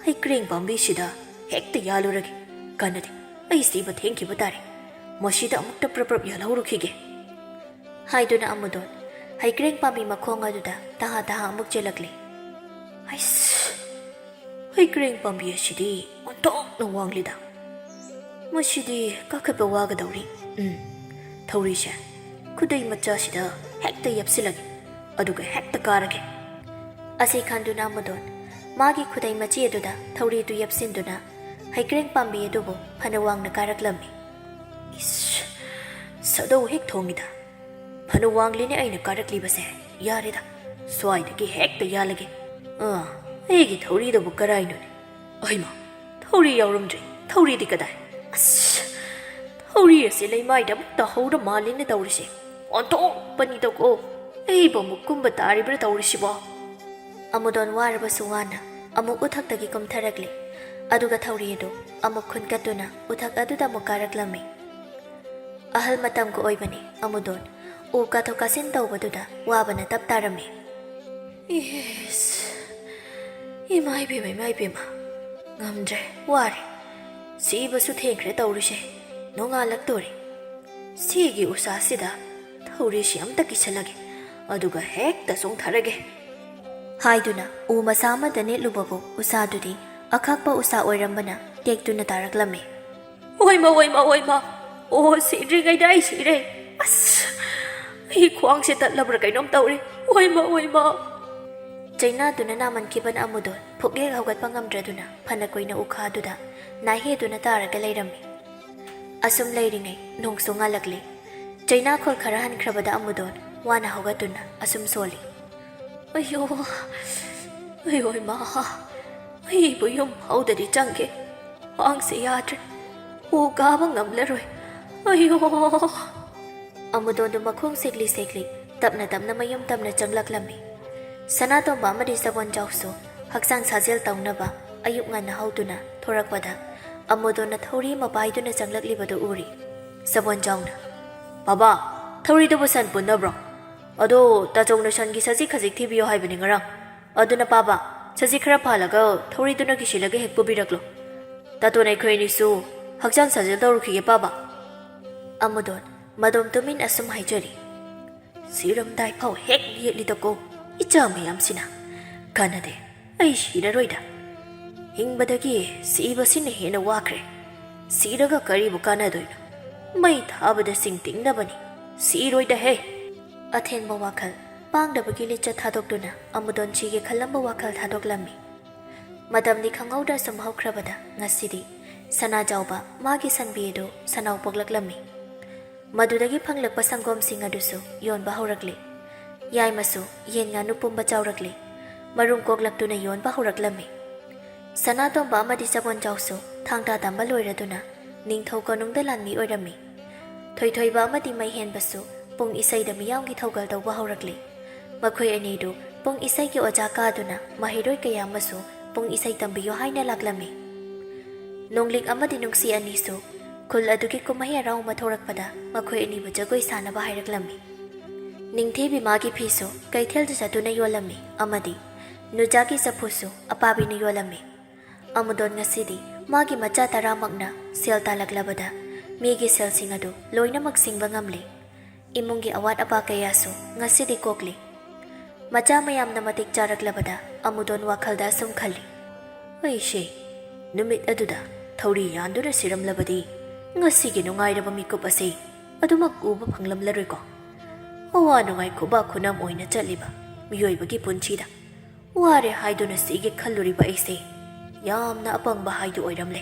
ꯍꯩꯀ꯭ꯔꯦꯡ ꯄꯥꯝꯕꯤꯁꯤꯗ ꯍꯦꯛꯇ ꯌꯥꯜꯂꯨꯔꯒꯦ꯫ ꯀꯥꯟꯅꯗꯦ, ꯑꯩ ꯁꯤꯕ ꯊꯦꯡꯈꯤꯕ ꯇꯥꯔꯦ꯫ ꯃꯁꯤꯗ ꯑꯃꯨꯛꯇ ꯄ꯭ꯔꯞ ꯄ꯭ꯔꯞ ꯌꯥꯜꯍꯧꯔꯨꯈꯤꯒꯦ꯫ ꯍꯥꯏꯗꯨꯅ ꯑꯃꯨꯗꯣꯟ ꯍꯩꯀ꯭ꯔꯦꯡ ꯄꯥꯝꯕꯤ ꯃꯈꯣꯡ ꯑꯗꯨꯗ ꯇꯍꯥ ꯇꯍꯥ ꯑꯃꯨꯛ ꯆꯦꯜꯂꯛꯂꯦ꯫ ꯍꯩꯁ! ꯍꯩꯀ꯭ꯔꯦꯡ ꯄꯥꯝꯕꯤ ꯑꯁꯤꯗꯤ ꯑꯣꯟꯊꯣꯛꯅ ꯋꯥꯡꯂꯤꯗ꯫ ꯃꯁꯤꯗꯤ ꯀꯥꯈꯠꯄ ꯋꯥꯒꯗꯧꯔꯤ꯫ ꯎꯝ, ꯊꯧꯔꯤꯁꯦ ꯈꯨꯗꯩ ꯃꯆꯥꯁꯤꯗ ꯍꯦꯛꯇ ꯌꯦꯞꯁꯤꯜꯂꯒꯦ, ꯑꯗꯨꯒ ꯍꯦꯛꯇ ꯀꯥꯔꯒꯦ꯫ ꯑꯁꯤ ꯈꯟꯗꯨꯅ ꯑꯃꯨꯗꯣꯟ ꯃꯥꯒꯤ ꯈꯨꯗꯩ ꯃꯆꯦ ꯑꯗꯨꯗ ꯊꯧꯔꯤꯗꯨ ꯌꯦꯞꯁꯤꯟꯗꯨꯅ ꯍꯩꯀ꯭ꯔꯦꯡ ꯄꯥꯝꯕꯤ ꯑꯗꯨꯕꯨ ꯐꯅ ꯋꯥꯡꯅ ꯀꯥꯔꯛꯂꯝꯃꯤ꯫ ꯏꯁ, ꯁꯥꯗꯧ ꯍꯦꯛ ꯊꯣꯡꯉꯤꯗ꯫ ꯐꯅ ꯋꯥꯡꯂꯤꯅꯦ ꯑꯩꯅ ꯀꯥꯔꯛꯂꯤꯕꯁꯦ꯫ ꯌꯥꯔꯦꯗ, ꯁ꯭ꯋꯥꯏꯗꯒꯤ ꯍꯦꯛꯇ ꯌꯥꯜꯂꯒꯦ꯫ ꯑꯥ, ꯑꯩꯒꯤ ꯊꯧꯔꯤꯗꯨꯕꯨ ꯀꯔꯥꯏꯅꯣꯅꯦ? ꯑꯩꯃ, ꯊꯧꯔꯤ ꯌꯥꯎꯔꯝꯗ꯭ꯔꯦ꯫ ꯊꯧꯔꯤꯗꯤ ꯀꯗꯥꯏ? ꯑꯁ, ꯊꯧꯔꯤ ꯑꯁꯤ ꯂꯩꯃꯥꯏꯗ ꯑꯃꯨꯛ ꯇꯥꯍꯧꯔ ꯃꯥꯜꯂꯤꯅꯦ ꯇꯧꯔꯤꯁꯦ꯫ ꯑꯣꯟꯊꯣꯛꯄꯅꯤꯗꯀꯣ꯫ ꯑꯩꯕꯨ ꯑꯃꯨꯛ ꯀꯨꯝꯕ ꯇꯥꯔꯤꯕ꯭ꯔꯥ ꯇꯧꯔꯤꯁꯤꯕꯣ? ꯑꯃꯨꯗꯣꯟ ꯋꯥꯔꯕꯁꯨ ꯋꯥꯅ ꯑꯃꯨꯛ ꯎꯊꯛꯇꯒꯤ ꯀꯨꯝꯊꯔꯛꯂꯦ꯫ ꯑꯗꯨꯒ ꯊꯧꯔꯤ ꯑꯗꯨ ꯑꯃꯨꯛ ꯈꯨꯟꯀꯠꯇꯨꯅ ꯎꯊꯛ ꯑꯗꯨꯗ ꯑꯃꯨꯛ ꯀꯥꯔꯛꯂꯝꯃꯤ꯫ ꯑꯍꯜ ꯃꯇꯝꯒ ꯑꯣꯏꯕꯅꯤ ꯑꯃꯨꯗꯣꯟ꯫ ꯎ ꯀꯥꯊꯣꯛ ꯀꯥꯁꯤꯟ ꯇꯧꯕꯗꯨꯗ ꯋꯥꯕꯅ ꯇꯞ ꯇꯥꯔꯝꯃꯤ꯫ ꯏꯁ, ꯏꯃꯥ ꯏꯕꯦꯝꯃ, ꯏꯃꯥ ꯏꯕꯦꯝꯃ, ꯉꯝꯗ꯭ꯔꯦ, ꯋꯥꯔꯦ꯫ ꯁꯤꯕꯁꯨ ꯊꯦꯡꯈ꯭ꯔꯦ ꯇꯧꯔꯤꯁꯦ, ꯅꯣꯡꯉꯥꯜꯂꯛꯇꯣꯔꯦ꯫ ꯁꯤꯒꯤ ꯎꯁꯥꯁꯤꯗ ꯊꯧꯔꯤꯁꯤ ꯑꯝꯇ ꯀꯤꯁꯜꯂꯒꯦ, ꯑꯗꯨꯒ ꯍꯦꯛꯇ ꯆꯣꯡꯊꯔꯒꯦ꯫ ꯍꯥꯏꯗꯨꯅ ꯎ ꯃꯁꯥ ꯑꯃꯗ ꯅꯦꯠꯂꯨꯕꯕꯨ ꯎꯁꯥꯗꯨꯗꯤ ꯑꯈꯥꯛꯄ ꯎꯁꯥ ꯑꯣꯏꯔꯝꯕꯅ ꯇꯦꯛꯇꯨꯅ ꯇꯥꯔꯛꯂꯝꯃꯤ꯫ "ꯑꯣꯏꯃ, ꯑꯣꯏꯃ, ꯑꯣꯏꯃ! ꯑꯣ, ꯁꯤꯗ꯭ꯔꯤꯉꯩꯗ ꯑꯩ ꯁꯤꯔꯦ! ꯑꯁ, ꯑꯩ ꯈ꯭ꯋꯥꯡꯁꯦ ꯇꯠꯂꯕ꯭ꯔꯥ ꯀꯩꯅꯣꯝ ꯇꯧꯔꯦ! ꯑꯣꯏꯃ, ꯑꯣꯏꯃ!" ꯆꯩꯅꯥꯗꯨꯅ ꯅꯥꯃꯟꯈꯤꯕꯅ ꯑꯃꯨꯗꯣꯟ ꯐꯨꯛ ꯍꯦꯛ ꯍꯧꯒꯠꯄ ꯉꯝꯗ꯭ꯔꯗꯨꯅ ꯐꯅ ꯀꯨꯏꯅ ꯎꯈꯥꯗꯨꯗ ꯅꯥꯍꯦꯗꯨꯅ ꯇꯥꯔꯒ ꯂꯩꯔꯝꯃꯤ꯫ ꯑꯁꯨꯝ ꯂꯩꯔꯤꯉꯩ ꯅꯣꯡꯁꯨ ꯉꯥꯜꯂꯛꯂꯤ꯫ ꯆꯩꯅꯥ ꯈꯨꯜ ꯈꯔ ꯍꯟꯈ꯭ꯔꯕꯗ ꯑꯃꯨꯗꯣꯟ ꯋꯥꯅ ꯍꯧꯒꯠꯇꯨꯅ ꯑꯁꯨꯝ ꯁꯣꯜꯂꯤ꯫ "ꯑꯌꯣ, ꯑꯌꯣ ꯏꯃꯥ, ꯑꯩꯕꯨ ꯌꯨꯝ ꯐꯥꯎꯗꯗꯤ ꯆꯪꯒꯦ꯫ ꯈ꯭ꯋꯥꯡꯁꯦ ꯌꯥꯗ꯭ꯔꯦ꯫ ꯎ ꯀꯥꯕ ꯉꯝꯂꯔꯣꯏ꯫ ꯑꯌꯣ!" ꯑꯃꯨꯗꯣꯟꯗꯨ ꯃꯈꯣꯡ ꯁꯦꯛꯂꯤ ꯁꯦꯛꯂꯤ ꯇꯞꯅ ꯇꯞꯅ ꯃꯌꯨꯝ ꯇꯝꯅ ꯆꯪꯂꯛꯂꯝꯃꯤ꯫ ꯁꯅꯥꯇꯣꯝꯕ ꯑꯃꯗꯤ ꯁꯕꯣꯟꯖꯥꯎꯁꯨ ꯍꯛꯆꯥꯡ ꯁꯥꯖꯦꯜ ꯇꯧꯅꯕ ꯑꯌꯨꯛ ꯉꯟꯅ ꯍꯧꯗꯨꯅ ꯊꯣꯔꯛꯄꯗ ꯑꯃꯨꯗꯣꯟꯅ ꯊꯧꯔꯤ ꯑꯃ ꯄꯥꯏꯗꯨꯅ ꯆꯪꯂꯛꯂꯤꯕꯗꯨ ꯎꯔꯤ꯫ ꯁꯕꯣꯟꯖꯥꯎꯅ, "ꯄꯥꯕꯥ, ꯊꯧꯔꯤꯗꯨꯕꯨ ꯁꯟ ꯄꯨꯟꯅꯕ꯭ꯔꯣ? ꯑꯗꯣ ꯇꯥꯆꯧꯅ ꯁꯟꯒꯤ ꯁꯖꯤ ꯈꯖꯤꯛ ꯊꯤꯕꯤꯌꯣ ꯍꯥꯏꯕꯅꯤ ꯉꯔꯥꯡ꯫ ꯑꯗꯨꯅ ꯄꯥꯕꯥ, ꯁꯖꯤ ꯈꯔ ꯐꯥꯜꯂꯒ ꯊꯧꯔꯤꯗꯨꯅ ꯀꯤꯁꯤꯜꯂꯒ ꯍꯦꯛ ꯄꯨꯕꯤꯔꯛꯂꯣ꯫ ꯇꯥꯇꯣꯟ ꯑꯩꯈꯣꯏ ꯑꯅꯤꯁꯨ ꯍꯛꯆꯥꯡ ꯁꯥꯖꯦꯜ ꯇꯧꯔꯨꯈꯤꯒꯦ ꯄꯥꯕꯥ꯫" ꯑꯃꯨꯗꯣꯟ ꯃꯗꯣꯝ ꯇꯨꯃꯤꯟ ꯑꯁꯨꯝ ꯍꯥꯏꯖꯔꯤ꯫ "ꯁꯤꯔꯝꯗꯥꯏ ꯐꯥꯎ ꯍꯦꯛ ꯌꯦꯠꯂꯤꯗꯀꯣ ꯏꯆꯥ ꯃꯌꯥꯝꯁꯤꯅ꯫ ꯀꯥꯟꯅꯗꯦ, ꯑꯩ ꯁꯤꯔꯔꯣꯏꯗ꯫ ꯍꯤꯡꯕꯗꯒꯤ ꯁꯤꯕꯁꯤꯅ ꯍꯦꯟꯅ ꯋꯥꯈ꯭ꯔꯦ꯫ ꯁꯤꯔꯒ ꯀꯔꯤꯕꯨ ꯀꯥꯟꯅꯗꯣꯏꯅꯣ? ꯃꯩ ꯊꯥꯕꯗ ꯁꯤꯡ ꯇꯤꯡꯅꯕꯅꯤ꯫ ꯁꯤꯔꯣꯏꯗꯍꯦ!" ꯑꯊꯦꯡꯕ ꯋꯥꯈꯜ, ꯄꯥꯡꯗꯕꯒꯤ ꯂꯤꯆꯠ ꯊꯥꯗꯣꯛꯇꯨꯅ ꯑꯃꯨꯗꯣꯟ ꯁꯤꯒꯦ ꯈꯜꯂꯝꯕ ꯋꯥꯈꯜ ꯊꯥꯗꯣꯛꯂꯝꯃꯤ꯫ ꯃꯇꯝꯗꯤ ꯈꯪꯍꯧꯗ ꯁꯨꯝ ꯍꯧꯈ꯭ꯔꯕꯗ ꯉꯁꯤꯗꯤ ꯁꯅꯥꯖꯥꯎꯕ ꯃꯥꯒꯤ ꯁꯟꯕꯤ ꯑꯗꯨ ꯁꯅꯥꯎ ꯄꯣꯛꯂꯛꯂꯝꯃꯤ꯫ ꯃꯗꯨꯗꯒꯤ ꯐꯪꯂꯛꯄ ꯁꯪꯒꯣꯝꯁꯤꯡ ꯑꯗꯨꯁꯨ ꯌꯣꯟꯕ ꯍꯧꯔꯛꯂꯤ꯫ ꯌꯥꯏꯃꯁꯨ ꯌꯦꯟ ꯉꯥꯅꯨ ꯄꯨꯝꯕ ꯆꯥꯎꯔꯛꯂꯤ꯫ ꯃꯔꯨꯝ ꯀꯣꯛꯂꯛꯇꯨꯅ ꯌꯣꯟꯕ ꯍꯧꯔꯛꯂꯝꯃꯤ꯫ ꯁꯅꯥꯇꯣꯝꯕ ꯑꯃꯗꯤ ꯁꯒꯣꯜꯖꯥꯎꯁꯨ ꯊꯥꯡ ꯇꯥ ꯇꯝꯕ ꯂꯣꯏꯔꯗꯨꯅ ꯅꯤꯡꯊꯧ ꯀꯣꯅꯨꯡꯗ ꯂꯥꯟꯃꯤ ꯑꯣꯏꯔꯝꯃꯤ꯫ ꯊꯣꯏꯊꯣꯏꯕ ꯑꯃꯗꯤ ꯃꯩꯍꯦꯟꯕꯁꯨ ꯄꯨꯡ ꯏꯁꯩꯗ ꯃꯤꯌꯥꯝꯒꯤ ꯊꯧꯒꯜ ꯇꯧꯕ ꯍꯧꯔꯛꯂꯤ꯫ ꯃꯈꯣꯏ ꯑꯅꯤꯗꯨ ꯄꯨꯡ ꯏꯁꯩꯒꯤ ꯑꯣꯖꯥ ꯀꯥꯗꯨꯅ ꯃꯍꯩꯔꯣꯏ ꯀꯌꯥ ꯑꯃꯁꯨ ꯄꯨꯡ ꯏꯁꯩ ꯇꯝꯕꯤꯌꯨ ꯍꯥꯏꯅ ꯂꯥꯛꯂꯝꯃꯤ꯫ ꯅꯣꯡꯂꯤꯛ ꯑꯃꯗꯤ ꯅꯨꯡꯁꯤ ꯑꯅꯤꯁꯨ ꯈꯨꯜ ꯑꯗꯨꯒꯤ ꯀꯨꯝꯍꯩ ꯍꯔꯥꯎ ꯑꯃ ꯊꯣꯔꯛꯄꯗ ꯃꯈꯣꯏ ꯑꯅꯤꯕꯨ ꯖꯒꯣꯏ ꯁꯥꯅꯕ ꯍꯥꯏꯔꯛꯂꯝꯃꯤ꯫ ꯅꯤꯡꯊꯤꯕꯤ ꯃꯥꯒꯤ ꯐꯤꯁꯨ ꯀꯩꯊꯦꯜꯗ ꯆꯠꯇꯨꯅ ꯌꯣꯜꯂꯝꯃꯤ ꯑꯃꯗꯤ ꯅꯨꯖꯥꯒꯤ ꯆꯐꯨꯁꯨ ꯑꯄꯥꯕꯤꯅ ꯌꯣꯜꯂꯝꯃꯤ꯫ ꯑꯃꯨꯗꯣꯟ ꯉꯁꯤꯗꯤ ꯃꯥꯒꯤ ꯃꯆꯥ ꯇꯔꯥꯃꯛꯅ ꯁꯦꯜ ꯇꯥꯜꯂꯛꯂꯕꯗ ꯃꯤꯒꯤ ꯁꯦꯜꯁꯤꯡ ꯑꯗꯨ ꯂꯣꯏꯅꯃꯛ ꯁꯤꯡꯕ ꯉꯝꯂꯦ꯫ ꯏꯃꯨꯡꯒꯤ ꯑꯋꯥꯠ ꯑꯄꯥ ꯀꯌꯥꯁꯨ ꯉꯁꯤꯗꯤ ꯀꯣꯛꯂꯤ꯫ ꯃꯆꯥ ꯃꯌꯥꯝꯅ ꯃꯇꯤꯛ ꯆꯥꯔꯛꯂꯕꯗ ꯑꯃꯨꯗꯣꯟ ꯋꯥꯈꯜꯗ ꯑꯁꯨꯝ ꯈꯜꯂꯤ, "ꯑꯩꯁꯦ ꯅꯨꯃꯤꯠ ꯑꯗꯨꯗ ꯊꯧꯔꯤ ꯌꯥꯟꯗꯨꯅ ꯁꯤꯔꯝꯂꯕꯗꯤ ꯉꯁꯤꯒꯤ ꯅꯨꯡꯉꯥꯏꯔꯕ ꯃꯤꯀꯨꯞ ꯑꯁꯤ ꯑꯗꯨꯃꯛ ꯎꯕ ꯐꯪꯂꯝꯂꯔꯣꯏꯀꯣ꯫ ꯑꯋꯥ ꯅꯨꯡꯉꯥꯏ ꯈꯨꯕꯥꯛ ꯈꯨꯅꯝ ꯑꯣꯏꯅ ꯆꯠꯂꯤꯕ ꯃꯤꯑꯣꯏꯕꯒꯤ ꯄꯨꯟꯁꯤꯗ ꯋꯥꯔꯦ ꯍꯥꯏꯗꯨꯅ ꯁꯤꯒꯦ ꯈꯜꯂꯨꯔꯤꯕ ꯑꯩꯁꯦ ꯌꯥꯝꯅ ꯑꯄꯪꯕ ꯍꯥꯏꯗꯨ ꯑꯣꯏꯔꯝꯂꯦ꯫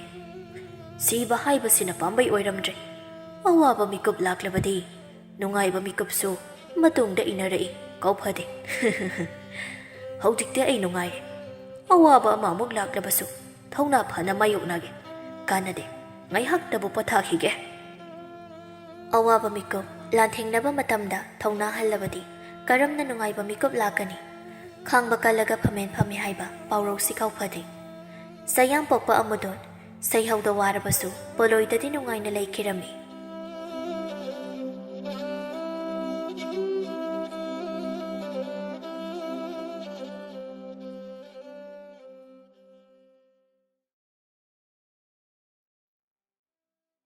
ꯁꯤꯕ ꯍꯥꯏꯕꯁꯤꯅ ꯄꯥꯝꯕꯩ ꯑꯣꯏꯔꯝꯗ꯭ꯔꯦ꯫ ꯑꯋꯥꯕ ꯃꯤꯀꯨꯞ ꯂꯥꯛꯂꯕꯗꯤ ꯅꯨꯡꯉꯥꯏꯕ ꯃꯤꯀꯨꯞꯁꯨ ꯃꯇꯨꯡꯗ ꯏꯟꯅꯔꯛꯏ꯫ ꯀꯧꯐꯗꯦ꯫ ꯍꯧꯖꯤꯛꯇꯤ ꯑꯩ ꯅꯨꯡꯉꯥꯏꯔꯦ꯫ ꯑꯋꯥꯕ ꯑꯃ ꯑꯃꯨꯛ ꯂꯥꯛꯂꯕꯁꯨ ꯊꯧꯅꯥ ꯐꯅ ꯃꯥꯌꯣꯛꯅꯒꯦ꯫ ꯀꯥꯟꯅꯗꯦ꯫ ꯉꯥꯏꯍꯥꯛꯇꯕꯨ ꯄꯣꯊꯥꯈꯤꯒꯦ꯫ ꯑꯋꯥꯕ ꯃꯤꯀꯨꯞ ꯂꯥꯟꯊꯦꯡꯅꯕ ꯃꯇꯝꯗ ꯊꯧꯅꯥ ꯍꯜꯂꯕꯗꯤ ꯀꯔꯝꯅ ꯅꯨꯡꯉꯥꯏꯕ ꯃꯤꯀꯨꯞ ꯂꯥꯛꯀꯅꯤ? ꯈꯥꯡꯕ ꯀꯜꯂꯒ ꯐꯝꯃꯦꯟ ꯐꯝꯃꯤ ꯍꯥꯏꯕ ꯄꯥꯎꯔꯧꯁꯤ ꯀꯥꯎꯐꯗꯦ꯫ ꯁꯌꯥꯝ ꯄꯣꯛꯄ ꯑꯃꯨꯗꯣꯟ ꯁꯩꯍꯧꯗ ꯋꯥꯔꯕꯁꯨ ꯄꯣꯂꯣꯏꯗꯗꯤ ꯅꯨꯡꯉꯥꯏꯅ ꯂꯩꯈꯤꯔꯝꯃꯤ꯫